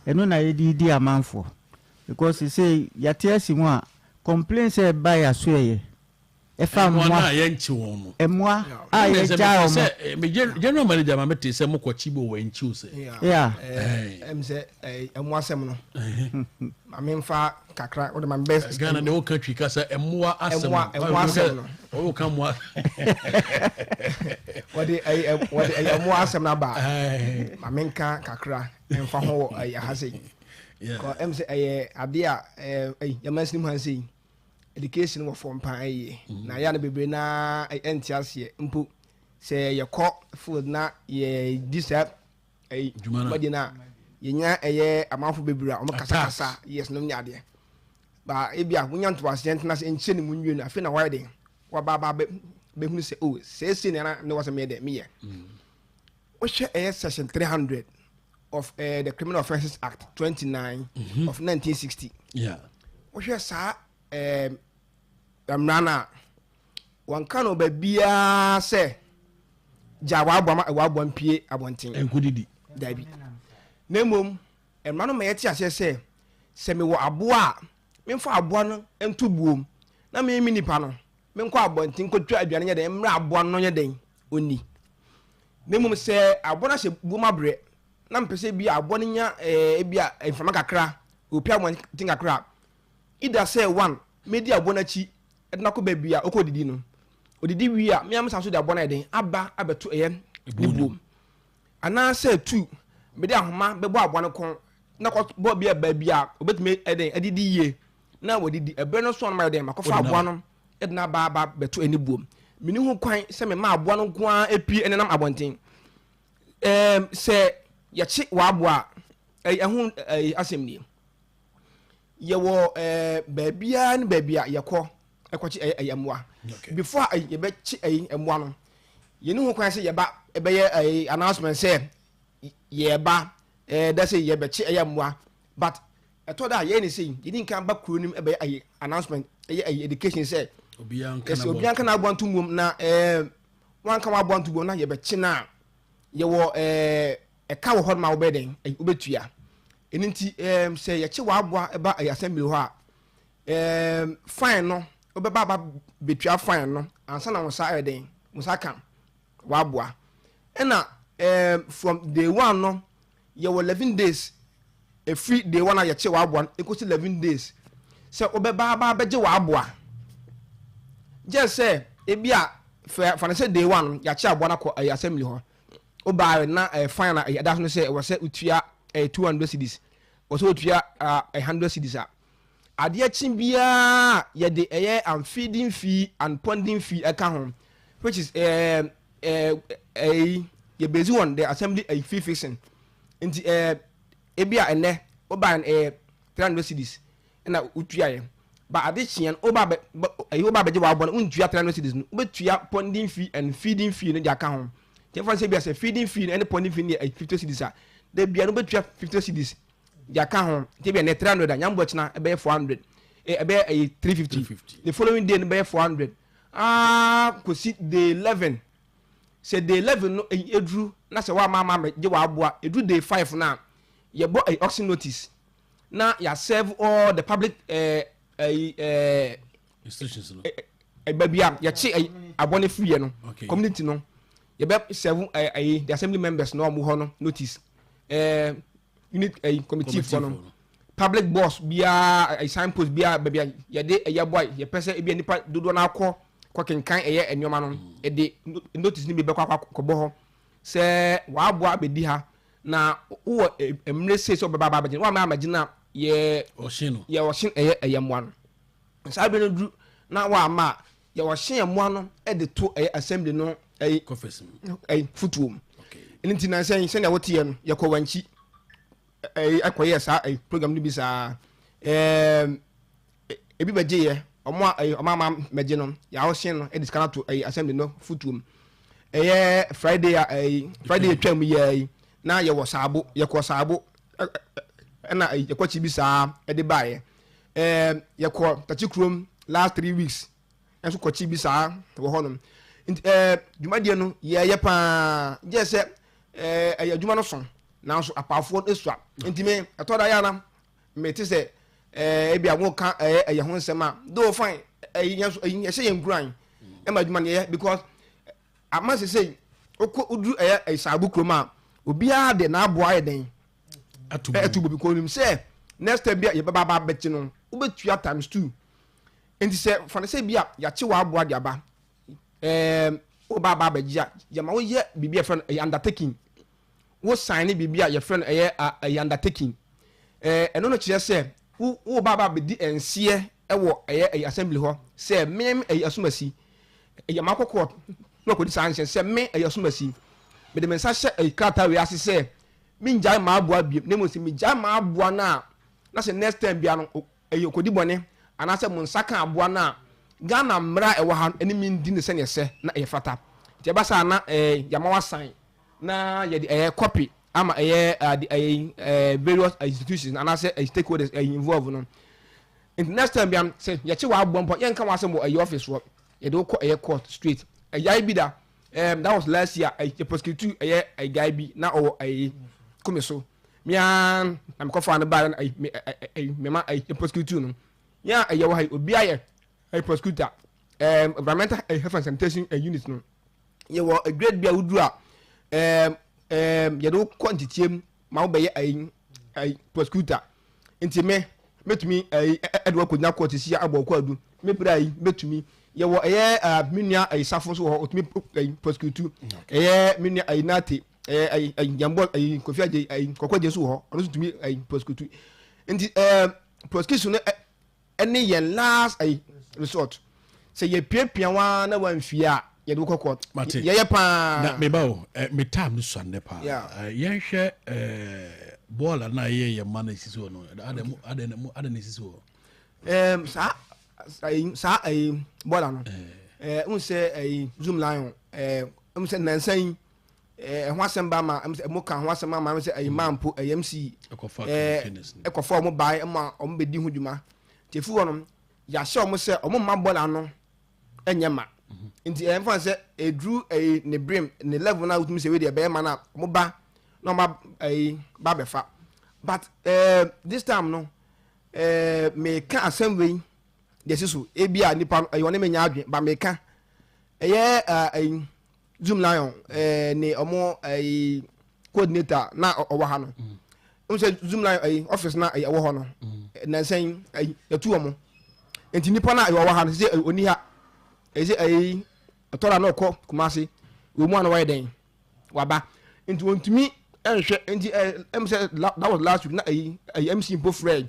Ɛno na yɛde redi amanfoɔ. Because seesei yɛate asi mu a, complaints a ɛba yɛn asoɛeɛ, ɛfa Mmoa no mmoa, a yɛnkye wɔn no. mmoa a Ɛnna sɛ yɛgyaa mete wɔn. sɛ eh, me gen- general manager ma mete sɛ mokɔkye bi wɔ wɔankyi o sɛ. Yeah. Ɛm sɛ ɛmo asɛm no ma memfa kakra wode ma mebɛ Ghana de woka twi kasa mmoa asɛm Mmoa- mmoa asɛm no. woka mmoa wɔde ɛyɛ wɔde ɛyɛ mmoa asɛm no aba a, ma menka kakra ɛmfa ho wɔ ɛyɛ ha sei Yeah. Kɔ ɛm sɛ ɛyɛ adeɛ a ɛɛ ɛyi yɛmansini mu ha sei education wɔ fam paa yie na yɛ a no bebree naa ɛnte aseɛ mpo sɛ yɛkɔ field na yɛdi saa ɛyi dwumadie no a yɛnya ɛyɛ amanfo bebree a wɔn kasakasa yes nom ne adeɛ ba ebi a wonya ntoaseɛ ntena se nkyɛn ne mu nwie no afei na wɔayɛ den waba aba bɛ bɛhunu sɛ o oh, seesei na ne wɔsɛ meyɛ dɛ meyɛ mm. Wohwɛ ɛyɛ section 300 of uh, the Criminal Offences Act 29 mm -hmm. of 1960 yeah. Wohwɛ saa eh, mmara no a wɔnka no baabiara sɛ gya w'aboa ma w'aboa mpue abɔnten. Nkɔdidi. Dabi. Na mmom, mmara no ma yɛte aseɛ sɛ, sɛ mewɔ aboa a, memfa aboa no nto buom, na me me nipa no, menkɔ abɔnten nkɔtwa aduane nyɛ dɛn, mmrɛ aboa no nyɛ dɛn, ɔnni. Na mmom sɛ aboa no ahyɛ buom abrɛ, na mepɛ sɛ ebia aboa no nya eh, ebia mframa kakra, ɔpue abɔnten kakra a, either sɛ one, mɛdi aboa no akyi de no akɔ baabi a ɔkɔdidi no. Ɔdidi wie a, me ara mesan so de aboa no ayɛ dɛn aba abɛto ɛyɛ ne buom. Anaasɛ tu, mede ahoma bɛbɔ aboa no kɔn na kɔbɔ bi a baabi a ɔbɛtumi ɛdɛn adidi yie na wadidi. Ɛberɛ no so a no mayɛ dɛn makɔfa aboa no de no aba aba bɛto ɛne buom. Menni ho kwan sɛ mema aboa no nko ara pue nenam abɔnten. Sɛ yɛkye w'aboa a, ɛho asɛm nie. Yɛwɔ baabiara ne baabi a yɛkɔ ɛkɔkye ɛyɛ mmoa. Before a yɛbɛkye ɛyɛ mmoa no, yɛne ho kwan sɛ yɛba ɛbɛyɛ ɛyɛ announcement sɛ yɛba dɛ sɛ yɛbɛkye ɛyɛ mmoa, but ɛtɔ da a yɛyɛ ne sɛ yɛdi nkan ba kuro nim ɛbɛyɛ ɛyɛ announcement, ɛyɛ education sɛ obiara nka yɛsɛ n'aboa. Obiara nka n'aboa nto muom na wanka w'aboa nto muom na yɛbɛkye no a, yɛwɔ ɛka wɔ hɔ nom a wobɛyɛ dɛn wobɛtua. Ɛno nti sɛ yɛkye w'aboa ɛba ɛyɛ assembly hɔ a, fine no, wobɛba aba bɛtua fine no ansa na wo nsa ayɛ dɛn, wo nsa ka w'aboa. Ɛna from day one no, yɛwɔ 11 days ɛfiri day one a yɛkye w'aboa no ɛkɔsi 11 days sɛ wobɛba aba abɛgye w'aboa. Gye sɛ ebi a fɛ fa no sɛ day one no, yɛakye aboa no akɔ ɛyɛ assembly hɔ, wobaa na fine a ɛyɛ da so no sɛ ɛwɔ sɛ wotua 200 cedis, wɔ sɛ wotua 100 cedis a, adeɛ kye biara yɛde ɛyɛ unfeeding fee and ponding fee ɛka ho, which is ɛɛ yɛ based on the assembly fee fixing. Nti ebi a ɛnɛ wobaa 300 cedis ɛna wotua yɛ ba, ade kyeɛ no woba bɛ ɛyi woba bɛgye w'aboa no, wontua 300 cedis no, wobɛtua ponding fee and feeding fee no de aka ho. Nti ɛfa sɛ bi a sɛ feeding fee no ɛne ponding fee no yɛ 50 cedis a, da bia no wobɛtua 50 cedis de aka ho. Nti bi a nɛ 300 a, nyambɔ kyena ɛbɛyɛ 400, ɛbɛyɛ ɛyɛ 350. 350. The following day no bɛyɛ 400 aa kɔsi day 11. Sɛ day 11 no ɛyi eduru na sɛ woama ama gye w'aboa, eduru day 5 no a, yɛbɔ ɛyɛ auction notice na yɛ serve all the public ɛyi institutions no. Baabi a yɛkye ɛyi aboa no firi yɛ no, community no, yɛbɛ serve ɛyi the assembly members na ɔmo hɔ no notice, unit ɛyi committee foɔ no, public boss biara, ɛyi signpost biara, baabi a yɛde ɛyɛ bɔ a yɛpɛ sɛ ebi a nipa dodoɔ no akɔ kɔ kenkan ɛyɛ nneɛma no, ɛde notice no bi bɛkɔ akɔ akɔbɔ hɔ sɛ w'aboa abɛdi ha na wowɔ mmerɛ sei sɛ ɔbɛba aba abɛgyina, wɔama amɛgyina yɛ ɔhye no. Yɛ ɔhye ɛyɛ mmoa no. Saa bere no duru na wama a, yɛ ɔhye mmoa no ɛde to ɛyɛ assembly no ɛyɛ coffers mu. Ɛyɛ fotuo mu. Ɛno nti nansɛn sɛnea woteɛ no, yɛkɔ wankyi ɛyɛ ɛkɔyɛ saa ɛyɛ program no bi saa, ebi bɛgye yɛ ɔmo a ɛyɛ ɔmo ama mɛgye no, yɛaɔhye no ɛde sika no ato ɛyɛ assembly no fotuo mu. Ɛyɛ Friday a ɛyɛ Friday atwa mu yɛ yi na yɛwɔ Saabo, yɛkɔ Saabo ɛna ɛyɛ yɛkɔ kyi bi saa ɛde baayɛ. Yɛkɔ Takyi kurom last 3 weeks ɛnso kɔkyi bi saa wɔ hɔnom. Nti dwumadie no yɛyɛ paa gye sɛ ɛyɛ adwuma no so, nanso apaafoɔ no esua. Nti me ɛtɔ da yɛ ana mete sɛ ebi a wɔka ɛyɛ ho nsɛm a though fine, ɛyɛ yɛn so ɛyɛ ɛhyɛ yɛn nkuran ɛma adwuma no yɛyɛ, because ama sese okɔ oduru ɛyɛ Saabo kurom a, obiara de n'aboa ayɛ den ato. Ɛto bobi kɔ onim sɛ next time bi a yɛbɛba aba abɛkye no, wobɛtua times two. Nti sɛ fane sɛ bi a yɛakye w'aboa de aba, woba aba abɛgye a, yɛma woyɛ biribi a yɛfrɛ no ɛyɛ undertaking. Wo sign ne biribi a yɛfrɛ no ɛyɛ undertaking. Ɛno no kyerɛ sɛ wo woba aba abɛdi nseɛ ɛwɔ ɛyɛ assembly hɔ sɛ me ɛyɛ asomasi, ɛyɛ ma akɔ court na ɔkɔdi saa nhyɛ sɛ me ɛyɛ asomasi, mede me nsa hyɛ ɛyɛ krataa wei ase sɛ mengyae maa aboa biem, na mmom sɛ megyae maa aboa no a, na sɛ next time bia no ɛyɛ okodi bɔne anaasɛ mo nsa ka aboa no a, Ghana mmara a ɛwɔ ha no ɛne mendi ne sɛneɛ sɛ na ɛyɛ fata. Nti ɛba saa na yɛama wasan na yɛde ɛyɛ copy ama ɛyɛ ade ɛyɛ various institutions anaasɛ stakeholders ɛyɛ involve no. Nti next time bia no, sɛ yɛkye w'aboa mpo, yɛnka w'asɛm wɔ ɛyɛ office hɔ, yɛde wo kɔ ɛyɛ court straight. Ɛyae bi da, that was last year, ɛyɛ prosecute ɛyɛ ɛyɛ guy bi na ɔwɔ ɛyɛ kome so mia na mekɔfa no baa na ɛyɛ me ɛyɛ mema ɛyɛ prosecute no. Yɛn a ɛyɛ wɔ ha yi, obi ayɛ ɛyɛ prosecutor, environmental health and sanitation unit no, yɛwɔ a grade bi a woduru a, yɛde wo kɔ nteteɛ ma wobɛyɛ ɛyi prosecutor. Nti me mɛtumi ɛyi ɛde wakɔgyina court si abɔ ɔkɔ adu mepere ayi mɛtumi. Yɛwɔ ɛyɛ me nua ɛyi Safo nso wɔ hɔ, ɔtumi ɛyi prosecute. Ɛyɛ me nua ɛyi Nate, ɛyɛ ɛyi yɛn ɛyi Kofi Agye, ɛyi Kɔkɔ Agye nso wɔ hɔ, ɔno nso tumi ɛyi prosecute. Nti prosecution no ɛne yɛn last ɛyi resort. Sɛ yɛpiapia waa na wamfie a, Yɛde wokɔ court. Mate. Yɛyɛ paa. Na meba o, me time no sua nnɛ paa. Yɛnhwɛ bɔɔla no a ɛyɛ yɛ ma no ɛsisi hɔ no, adɛn na ɛsisi hɔ? Saa ayi, saa ayi bɔɔla no, n sɛ ayi Zoom Lion, n sɛ nansa yi ɛho asɛm ba ma, n sɛ mo ka ho asɛm ama, n sɛ ayi maa mpo ɛyɛ MC ɛkɔfa ɔmo bae ma ɔmo bɛdi ho dwuma. Nti efi hɔ no yɛahyɛ ɔmo sɛ ɔmo mma bɔɔla no ɛnyɛ ma. Nti ɛyɛ nfa sɛ eduru ɛyi ne brim ne level na wotumi sɛ wei deɛ ɛbɛyɛ ma na ɔmo ba na ɔmo ɛyi ba bɛfa. But this time no, meka asɛm wei deɛ si so, ebi a nipa no ɛyɛ ɔne me nya adwene ba, meka ɛyɛ ɛyi Zoom Lion ne ɔmo ɛyi coordinator na ɔwɔ ha no, n sɛ Zoom Lion ɛyi office na ɛwɔ hɔ no, nansɛn ɛyi yɛtu ɔmo. Nti nipa na ɛwɔ ha no sɛ oni ha, ɛsɛ ɛyi ɛtɔra na ɔkɔ Kumasi wɔ mu a na wɔyɛ dɛn waba, nti wɔntumi ɛnhwɛ. Nti sɛ that was last week na ɛyi MC mpo frɛ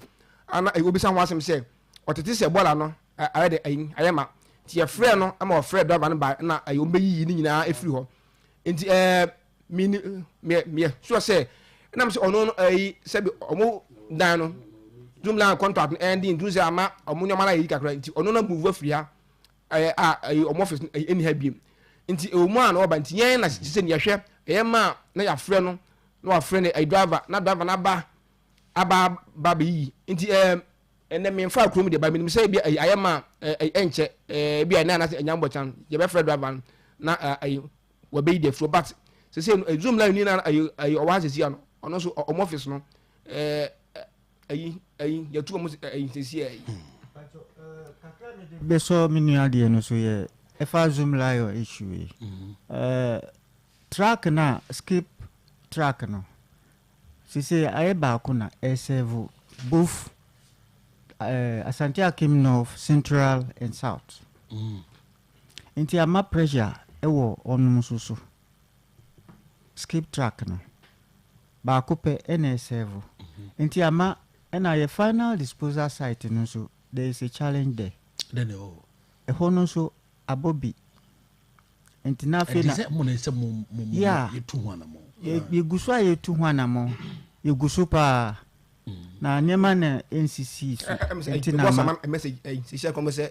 ana ɛyi obisa ho asɛm sɛ ɔtete sɛ bɔɔla no ayɛ de ɛyi ayɛ ma. Nti yɛfrɛ no ama ɔfrɛ driver no ba na ɛyi wɔn bɛyiyi ne nyinaa efiri hɔ. Nti mi ni miɛ miɛ sure sɛ ɛnam sɛ ɔno no ɛyi sɛbi ɔmo dan no Zoom Line contract no ɛndi, nti sɛ ama ɔmo nneɛma no ayɛ yi kakra, nti ɔno no move afiri ha ɛyɛ a ɛyi ɔmo office no ɛyi ɛni ha biem. Nti ɛwɔ mu a na ɔba, nti yɛn na sɛ yɛhwɛ ɛyɛ maa na yɛafrɛ no na wafrɛ no ɛyi driver na driver no aba aba ba bɛyiyi. Nti ɛnɛ memfa kurom deɛ ba, menim sɛ ebi ɛyi ayɛ ma ɛyi ɛnkyɛ ebi a ɛnɛ anaasɛ ɛnya mbɔkyan yɛbɛfrɛ driver no na ɛyi wɔbɛyi deɛ furo. But sese no Zoom Line ni na ɛyi ɔwɔ ha sisi ano, ɔno nso ɔmo office no ɛyi yɛtu ɔmo ɛyi sisi ɛyi. Bɛsɔ me nua deɛ no so yɛ ɛfa Zoom Lion issue yi, truck na skip truck no sese ayɛ baako na ɛserve both Asante Akim North, Central and South. Nti ama pressure ɛwɔ ɔnom nso so. Skip truck no baako pɛ ɛna ɛserve, nti ama ɛna yɛ final disposal site no nso, there is a challenge there. Dɛn na ɛwɔ? Ɛhɔ no nso abɔ bi, nti na afei ɛnti na sɛ mo na sɛ mo yɛtu ho anamɔ. Yɛgu so a yɛtu ho anammɔ, yɛgu so paa na nneɛma na ɛnsisii so. Nti na bɔs ama ama message ɛyi sisi ɛkɔm sɛ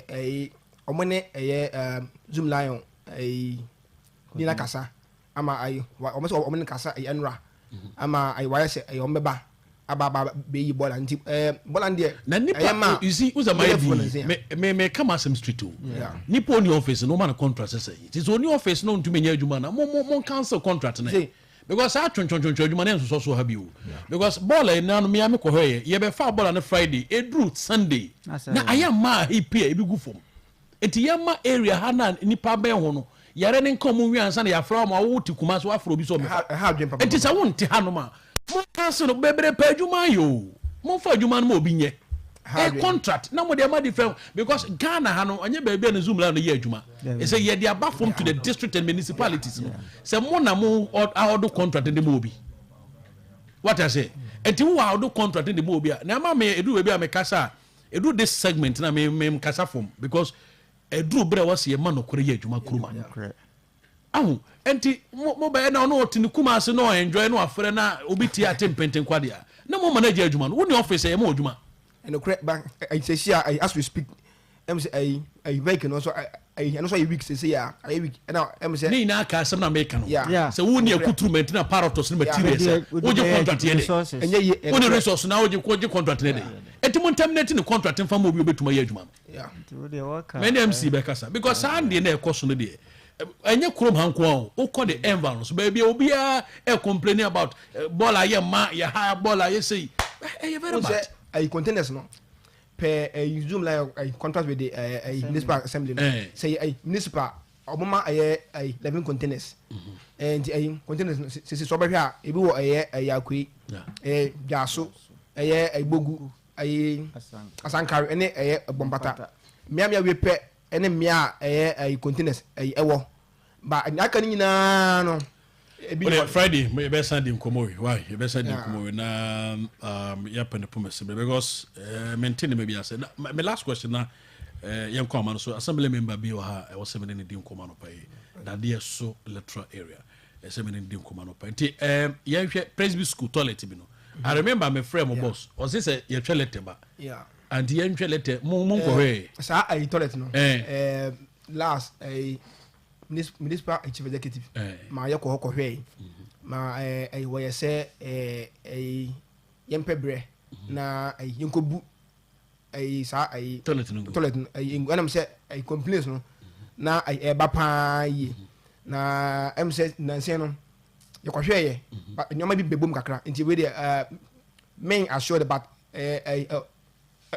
ɛyi ɔmo ne ɛyɛ Zoom Lion ɛyi nina kasa ama ayi ɔmo sɛ ɔmo ne kasa ɛyɛ ɛnura ama ayi wayɛ sɛ ɛyɛ ɔmo bɛba aba aba bɛyi bɔɔla. Nti bɔɔla no deɛ na nipa ɛyɛ ma you see usa ma bɛyɛ fo no di nsia. Me kama asɛm straight o. Nipa oni office no ma no contract sɛ nti sɛ oni office no ntumi nyɛ adwuma na mo cancel contract no, because saa twentwentwentwen adwuma no nsosɔ so ha bi o, because bɔɔla yi nanu mia mi kɔ hɔ yɛ yɛbɛfa bɔɔla no Friday, eduru Sunday Na na ayɛ mmaa ha pia ebi gu fam. Nti yɛma area ha na nipa bɛn ho no yɛrɛ ne nka ɔmo nwi ansa na yɛafra ɔmo awo te kuma so afra obi sɛ ɔmo ɛha adwene papa. Nti sɛ wonte hanom a, mo cancel no. Bebree pɛ adwuma ayɛ o, momfa adwuma no ma obi nyɛ. Ha ɛ adwene. Contract na mo de ama different, because Ghana ha no ɔnyɛ baabi a ne Zoom Line no yɛ adwuma. Ɛsɛ yɛde aba fam to the district and municipalities no sɛ mo na mo award contract de ma obi. What I say, nti wo award contract de ma obi a na ama me edu baabi a mekasa a edu this segment na me kasa fam, because eduru berɛ a wɔsi yɛ ma nɔkorɛ yɛ adwuma kuruma. Nokorɛ. Ahu nti mo bɛyɛ na ɔno ɔte ne kuma ase na ɔenjoy na wafrɛ na obi tie ate mpenten kwadeɛ na mo ma no agye adwuma no. Wo ne office ɛyɛ mo adwuma. Ɛnokorɛ ba ɛyi sɛsi a ɛyi as we speak sɛ ɛyi vehicle no nso ɛyi ɛno nso ayɛ weak sɛsi a ayɛ weak ɛna sɛ ne nyinaa ka asɛm na meka no. Sɛ wo ne accoutrement na apparatus ne materials a Wode wogye bɛyɛ contract yɛ de resources. Ɛnyɛ yie. Wo ne resource na wogye contract ne de, ɛnti mo terminate ne contract mfa ma obi obɛtumi ayɛ adwuma no. Nti wo deɛ wɔka Mɛ ne MC bɛkasa, because saa deɛ na ɛkɔ so no deɛ ɛnyɛ kurom ha nko a o, wokɔ the environment so baabi a obiara ɛ complaining about bɔɔl ayɛ ma yɛ ha, bɔɔl ayɛ sei, ɛyɛ very N sɛ bad. Ɛyi containers no pɛ ɛyi Zoom Line ɛyi contract with the ɛyi municipal assembly no. Sɛ ɛyi municipal ɔmo ma ɛyɛ ɛyi 11 containers. Nti ɛyi containers no sisi sɛ ɔbɛhwɛ a ebi wɔ ɛyɛ ɛyi Akoe, ɛyɛ Dwaso, ɛyɛ ɛyi Bogu, ɛyi Asankare ɛne ɛyɛ Bɔmpata. Mmeammea wie pɛ ɛne mmea a ɛyɛ ɛyi containers ɛyi ɛwɔ ba aka no nyinaa no ebi Wode wɔ. Friday yɛbɛsan di nkɔmmɔ wi why yɛbɛsan di nkɔmmɔ wi na yɛapɛ ne poma sɛbɛ because mente ne ma bi ase. Na my last question na Yɛnkɔ ama no so. Assembly member bi wɔ ha a ɛwɔ sɛ mene ne di nkɔmmɔ anɔpa yi. Dadeɛ so electoral area. Ɛsɛ mene ne di nkɔmmɔ anɔpa yi. Nti yɛnhwɛ Presby school toilet bi no. I remember me frɛ mo boss. Ɔse sɛ yɛtwɛ letter ba. Anti yɛntwɛ letter mo mo nkɔhwɛ. Saa ayi toilet no. Last ayi municipal chief executive. Ma yɛkɔ hɔ kɔhwɛ yi. Ma ɛyi wɔyɛ sɛ ɛyi yɛmpɛ brɛ na ɛyi yɛnkɔbu ɛyi saa ɛyi toilet no toilet no ɛyi ngu ɛnam sɛ ɛyi complaints no na ɛyi ɛba paa yie na ɛm sɛ nansia no yɛkɔhwɛ yɛ but nneɛma bi bɛbom kakra nti wei deɛ main assured but ɛɛ ɛyi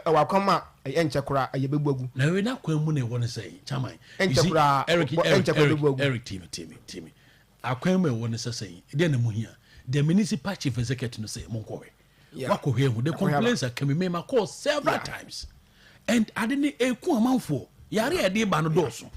ɛwɔ akwan a ɛyɛ nkyɛ koraa ɛyɛ bɛbu agu. Na wei na kwan mu na ɛwɔ no sɛ chairman. Ɛnkyɛ koraa Eric ɛnkyɛ koraa bɛbu agu. Eric Timi Timi Timi akwan mu ɛwɔ no sɛ sɛn deɛ na mu hia the municipal chief executive no sɛ monkɔhwɛ wakɔhwɛ ehu the complaints are coming. Me ma call several times and ade ne eku amanfoɔ yare a yɛde ba no dɔɔso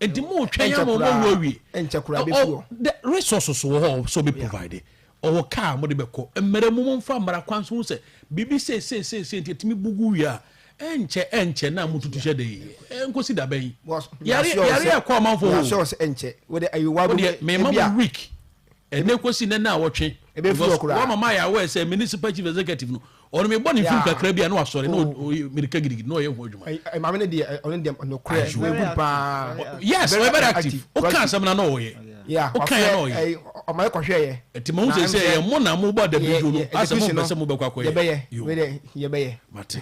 nti mo twɛn ama ɔmo awu awie. Ɛnkyɛ koraa bɛfu hɔ. The resources wɔ hɔ sɛ ɔbɛ provide ɔwɔ car mo de bɛkɔ mmerɛ mu mo nfa mmara kwan so ho sɛ biribi sei sei sei sei nti ɛtumi bugu wie a ɛnkyɛ ɛnkyɛ na mo tutu hyɛ de yi ɛnkosi da bɛn yare yare ɛkɔ amanfoɔ hɔ. Yasɛ ɔsɛ ɛnkyɛ wode ayi wa bu mɛ ma mo week ɛnɛ kosi nɛ na awɔtwe because wɔn mama yɛ awɔ sɛ municipal chief executive no ɔno mi bɔ ne fim kakra bi a na wasɔre na ɔyɛ mirika gidigidi na ɔyɛ ho adwuma. Maame ne deɛ ɔno deɛ ɔnokorɛ ɔyɛ good paa. Yes, ɔyɛ very active. O kan asɛm na na ɔyɛ. O kan yɛ na ɔyɛ. Ɔma yɛ kɔhwɛ yɛ. Ɛti ma ho sɛ sɛ yɛ mo na mo bɔ adabi dwo no asɛ mo mpɛ sɛ mo bɛkɔ akɔyɛ. Yɛbɛyɛ wei yɛbɛyɛ. Mate.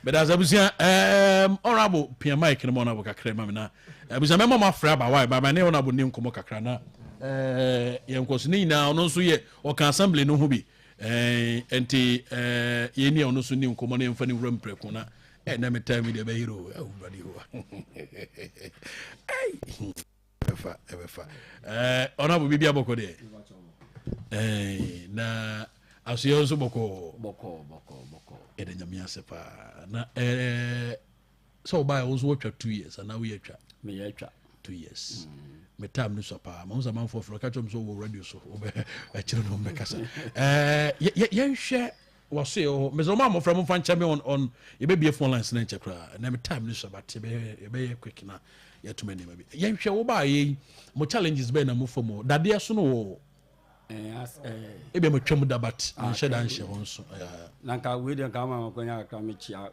Bɛda asɛ abusua honorable pia mic no ma honorable kakra ma me na abusua mɛma mo afrɛ aba wa ba ne honorable ne nkɔmmɔ kakra na yɛn nkɔ so ne nyinaa ɔno nso yɛ ɔka assembly no ho bi nti yɛn ni ɔno nso ne nkɔmmɔ no yɛmfa ne wura mprɛko na ɛnɛ me time deɛ bɛyere o awurade hɔ ɛbɛfa ɛbɛfa honorable biribi abɔkɔ deɛ na asoyɛ nso bɔkɔɔ yɛda Nyame ase paa na sɛ wobaɛ wo nso woatwa 2 years anaa woyɛ atwa? Meyɛ atwa. 2 years. Me time no sua paa mahu sɛ amanfoɔ frɛ ka kyerɛ m sɛ wowɔ radio so ɛkyerɛ no mbɛkasa. Yɛnhwɛ waso yɛ hɔ mesɛ ɔma mmɔfra momfa nkyɛ me on yɛbɛbie phone lines no nkyɛ koraa na me time no sua but yɛbɛyɛ quick na yɛtoma nneɛma bi. Yɛnhwɛ wo baayɛ yi mo challenges bɛɛ na mofa mu dadeɛ so no wɔ ebia matwam da but menhyɛ da nhyɛ hɔ nso. Na nka wei deɛ nka ama makwanya kakra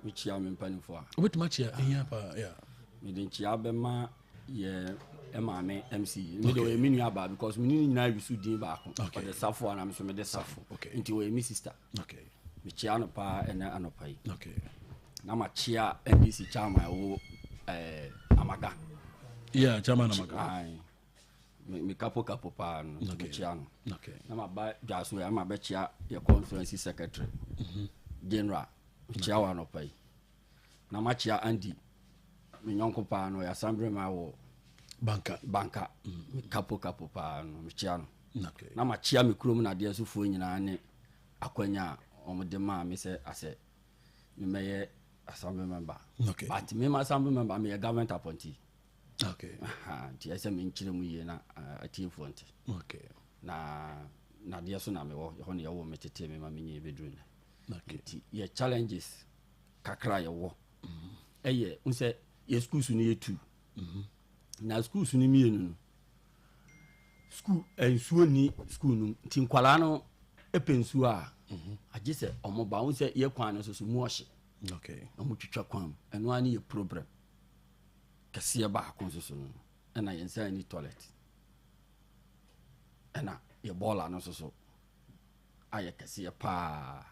mekyia me mpanimfoɔ a wobɛtumi akyia ɛhia paa, yeah. Mede nkyia bɛma yɛ maame MC me de ɔyɛ me nua baa because me ne ne nyinaa yusu din baako. Ɔde Safo a na me so mede Safo nti ɔyɛ me sister. Mekyia no paa ɛnɛ anɔpa yi na makyia NDC chairman ɛwɔ Amaga. Yeah, chairman Amaga. Aye. Me kapo kapo paa no mekyia no na maba dwa so yɛ ama bɛkyia yɛ constituency secretary general mekyia wɔ anɔpa yi na makyia Andy me nyɔnko paa no ɔyɛ assembly man wɔ Banka. Banka me kapo kapo paa no mekyia no na makyia me kurom nadeɛ sofoɔ nyinaa ne akwanya a wɔde maa me sɛ asɛ memɛyɛ assembly member but me ma assembly member meyɛ government appointee. Aha, nti ɛsɛ menkyerɛ mu yie na atiefoɔ nte na nadeɛ so na mewɔ ɛhɔ ne yɛwɔ me tete me ma menyɛ bɛduru nnɛ nti yɛ challenges kakra yɛwɔ ɛyɛ n sɛ yɛ schools no yɛ two na schools no mmienu no school nsuo ni school no mu nti nkwalaa no pɛ nsuo a agye sɛ ɔmo ba wo sɛ yɛ kwan no so so mu ɔhye ɔmo twitwa kwan mu ɛno ara ne yɛ problem kɛseɛ baako nso so no ɛna yɛn nsa ni toilet ɛna yɛ bɔɔla no nso so ayɛ kɛseɛ paa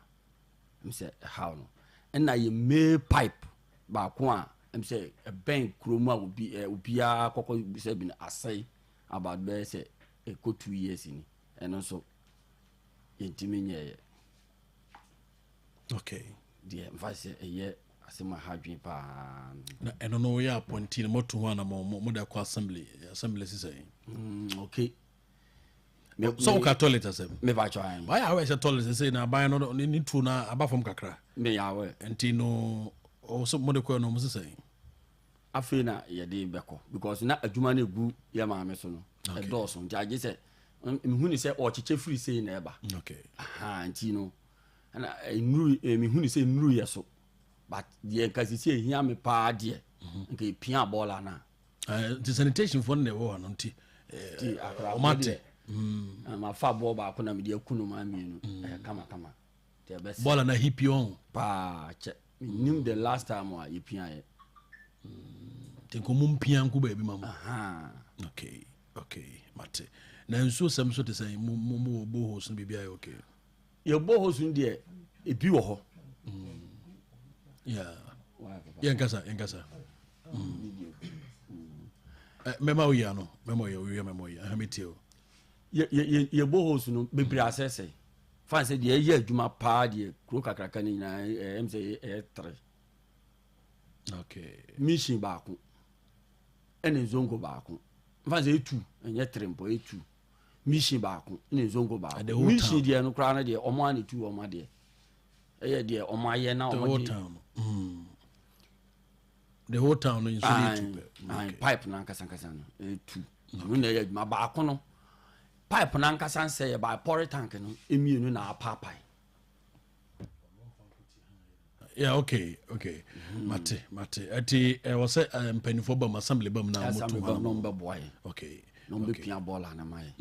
m sɛ ɛhaw no ɛna yɛ main pipe baako a m sɛ ɛbɛn kurom a obi ɛ obiara kɔkɔ sɛ bi no asɛe about bɛyɛ sɛ ɛkɔ 2 years ni ɛno nso yɛntumi nyɛɛyɛ. Deɛ mfa sɛ ɛyɛ asɛm a ha dwen paa no. Na ɛno no woyɛ appointee no moto ho ana mode akɔ assembly sisɛ? Okay. Sɛ woka toilet asɛm mepakyɛ an wayɛ awɛ sɛ toilet sɛ na aban no ne tuo no aba fam kakra. Meyɛ awɛ. Nti no ɔwɔ sɛ mode kɔɛ no ɔmo sesɛ? Afei na yɛde bɛkɔ because na adwuma no egu yɛ maame so no ɛdɔɔso nti agye sɛ mehu ne sɛ ɔkyekyɛ firi sei na ɛba. Aha, nti no ɛna nnuru mehu ne sɛ nnuru yɛ so. But deɛ nka sisi ehia me paa deɛ, nka epia bɔɔla no a. Nti sanitation foɔ no na ɛwɔ hɔ no nti Ti akora ɔmo ate. Mafa bɔɔl baako na mede aku no maa mmienu. Ɛyɛ kamakama. Nti ɛbɛsɛ bɔɔla na hipi ɔn. Paa kyɛ menim the last time a yɛpiaeɛ. Nti nka ɔmo mpia nko baabi ma mo. Aha. Okay, mate. Na nsuo sɛm so te sɛ mo wɔ boreholes no, biribi ayɛ okay? Yɛ boreholes no deɛ, ebi wɔ hɔ. Yeah, yɛnkasa, yɛnkasa. Mɛma wo yi ano, mɛma wo yi owie, mɛma wo yi aha, metie o. Yɛ boreholes no bebree asɛsɛ fan sɛ deɛ ɛyɛ adwuma paa deɛ, kuro kakraka no nyinaa ɛyɛ m sɛ ɛyɛ tere. Mission baako ɛne Nzongo baako, nfa sɛ etu ɛnyɛ tere mpo, etu mission baako ɛne Nzongo And the baako. whole Mission town. Deɛ no koraa no deɛ, ɔmo ana etu ɔmo adeɛ, ɛyɛ deɛ ɔmo ayɛ na The ɔmo whole de town no. The whole town no nsuo no etu pɛ. Ayi, pipe no ankasa ankasa no etu, ɔno na ɛyɛ adwuma. Baako no, pipe no ankasa nsɛ yɛ ba pɔre tank no emienu na apaapae. Yeah, okay, mate. Ɛti ɛwɔ sɛ mpanimfoɔ ba mu, assembly ba mu na ɔmo tu assembly hɔ ba na no. ɔmo bɛboa yɛ na ɔmo bɛpia bɔɔla no ma yɛ.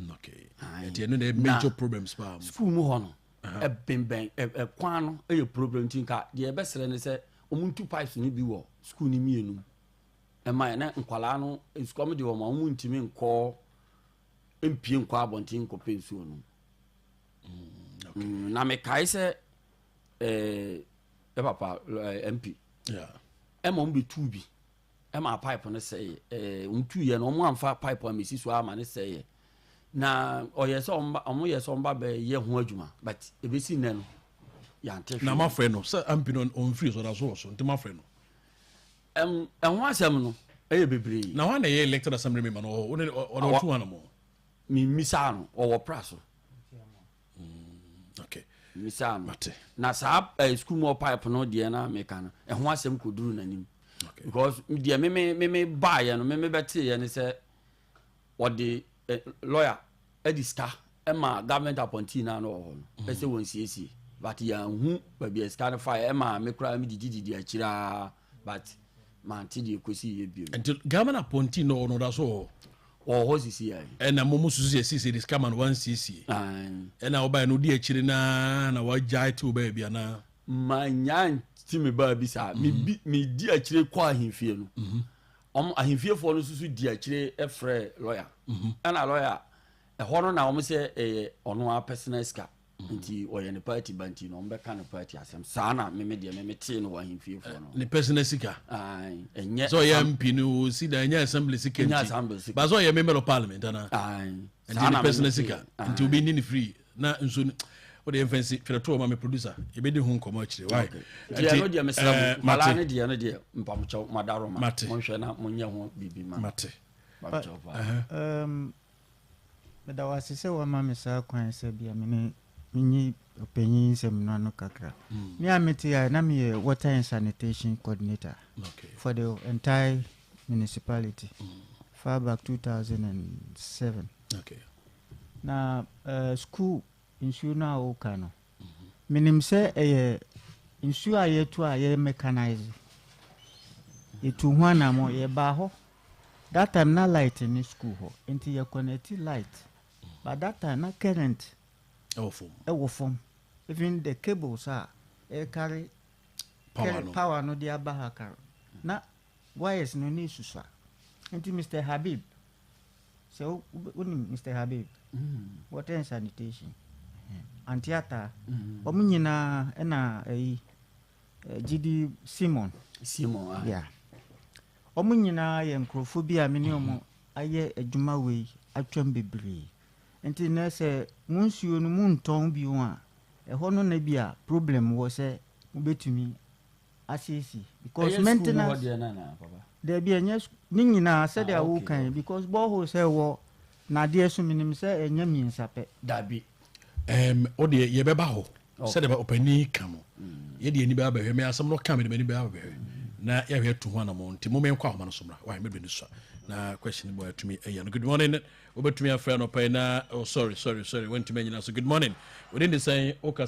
Aye. Ɛti ɛno na ɛyɛ Na- major problems paa. School mu hɔ no, ɛbɛnbɛn ɛkwan no ɛyɛ problem, nti nka deɛ ɛbɛsrɛ ne sɛ ɔmo ntu pipes no bi wɔ school no mmienu mu ɛma yɛ na nkwalaa no sukuu de wɔn a ɔmo ntumi nkɔ mpie nkɔ abɔnten nkɔpɛ nsuo no. Na mekae sɛ ɛ papa MP ɛma ɔmo bɛtu bi ɛma pipe no sɛeɛ. Ɔmo tu yɛ no, ɔmo amfa pipe a mesi so ama ne sɛeɛ na ɔyɛ sɛ ɔmo ba, ɔmo yɛ sɛ ɔmo ba bɛyɛ ho adwuma, but ebesi nnɛ no yɛante Na hwee. mafrɛ no sɛ MP no ɔmfiri so, ɔda so wɔ so, nti mafrɛ no. Ɛho asɛm no ɛyɛ bebree. Na hɔ na ɛyɛ elected assembly member no ɔwɔ ɔne ɔne ɔtu hɔ no. Mimisaa no, ɔwɔ pra so. Mimisaa no. Mate. Na saa school mu pipe no deɛ na meka no, ɛho asɛm kɔduru n'anim because deɛ meme baayɛ no, meme bɛteeɛ ne sɛ wɔde lawyer ɛde sika ɛma government appointee na no wɔ hɔ no ɛsɛ wɔn siesie, but yɛnhu baabi a sika no fa. Ɛma me koraa me didi akyire a, but mante deɛ kɔsi yɛ bio. Nti government appointee no, ɔno ɔda so wɔ hɔ? Wɔwɔ hɔ sisi yɛ. Ɛna mo susu sɛ siesie de sika ma no wansiesie? Ae. Ɛna wobaɛ no, wodi akyire naa na wagyae te wo baabi anaa? Manya nti me baa bi saa, mebi medi akyire kɔ ahemfie no, ɔmo ahemfiefoɔ no nso so di akyire ɛfrɛ lawyer, ɛna lawyer ɛhɔ no na ɔmo sɛ ɛyɛ ɔno ara personal sika, nti ɔyɛ ne party ba, nti na ɔmo bɛka ne party asɛm saa. Na meme deɛ meme tee no wɔ ahemfiefoɔ no. Ne personal sika? Ae, ɛnyɛ Sɛ ɔyɛ MP no, ɔsi da ɛnyɛ assembly sika? Ɛnyɛ nti assembly sika. Ba sɛ ɔyɛ member of parliament anaa? Ae, nti saa ne na personal meme tee. sika nti obi ni ne free na nso wode yɛmfa nsi twerɛtoɔ ma me producer, yɛbɛdi ho nkɔmmɔ akyire. Why? Nti ɛno deɛ mesrɛ mo, mate. nkwadaa no deɛ no deɛ, mpamokyɛw, madaroma. Mate. Monhwɛ na monyɛ ho biribi ma. Mate. Mpamokyɛw paa. Meda wo ase sɛ woama me saa kwan sɛ bia mene menyi ɔpanyin nsɛm no ano kakra. Me a mete a na meyɛ water and sanitation coordinator for the entire municipality far back 2007. Na school nsuo no a woka no, menim sɛ ɛyɛ nsuo a yɛtu a yɛ mechanise, yɛtu ho anammɔ. Yɛbaa hɔ that time na light ne school hɔ, nti yɛ connect light, but that time na current ɛwɔ fam. Ɛwɔ fam. Even the cables a ɛcarry power carry no. Power no de aba ha kar na wires no ne susua. Nti Mr Habib, sɛ wonim Mr Habib, water and sanitation antiata, wɔn nyinaa ɛna ɛyi gidi Simon. Simon ah. Yeah, wɔn nyinaa yɛ nkurɔfoɔ bi a me ne wɔn ayɛ adwuma wei atwam bebree. Nti na sɛ mo nsuo no mo ntɔn bio a, ɛhɔ no na bi a problem wɔ sɛ mobɛtumi asiesie because Ɛyɛ school mu hɔ maintenance deɛ no anaa, papa? Dabi, ɛnyɛ ne nyinaa sɛdeɛ wokan because borehole sɛ ɛwɔ nadeɛ so, menim sɛ ɛnyɛ mmiɛnsa pɛ. Dabi. Wodeɛ yɛbɛba hɔ sɛdeɛ ɔpani ka no, yɛde ani bɛba bɛhwɛ. Me asɛm no ka mede m'ani bɛba bɛhwɛ na yɛahwɛ atu ho anammɔ. Nti momɛnkɔ ahoma no so mmra wae, mɛbrɛ no sua na question bɔ atumi ɛyɛ no. Good morning, wobɛtumi afrɛ no pɛi na, oh, sorry, sorry, sorry, wantumi anyina so. Good morning, wode ne sɛn wokasa?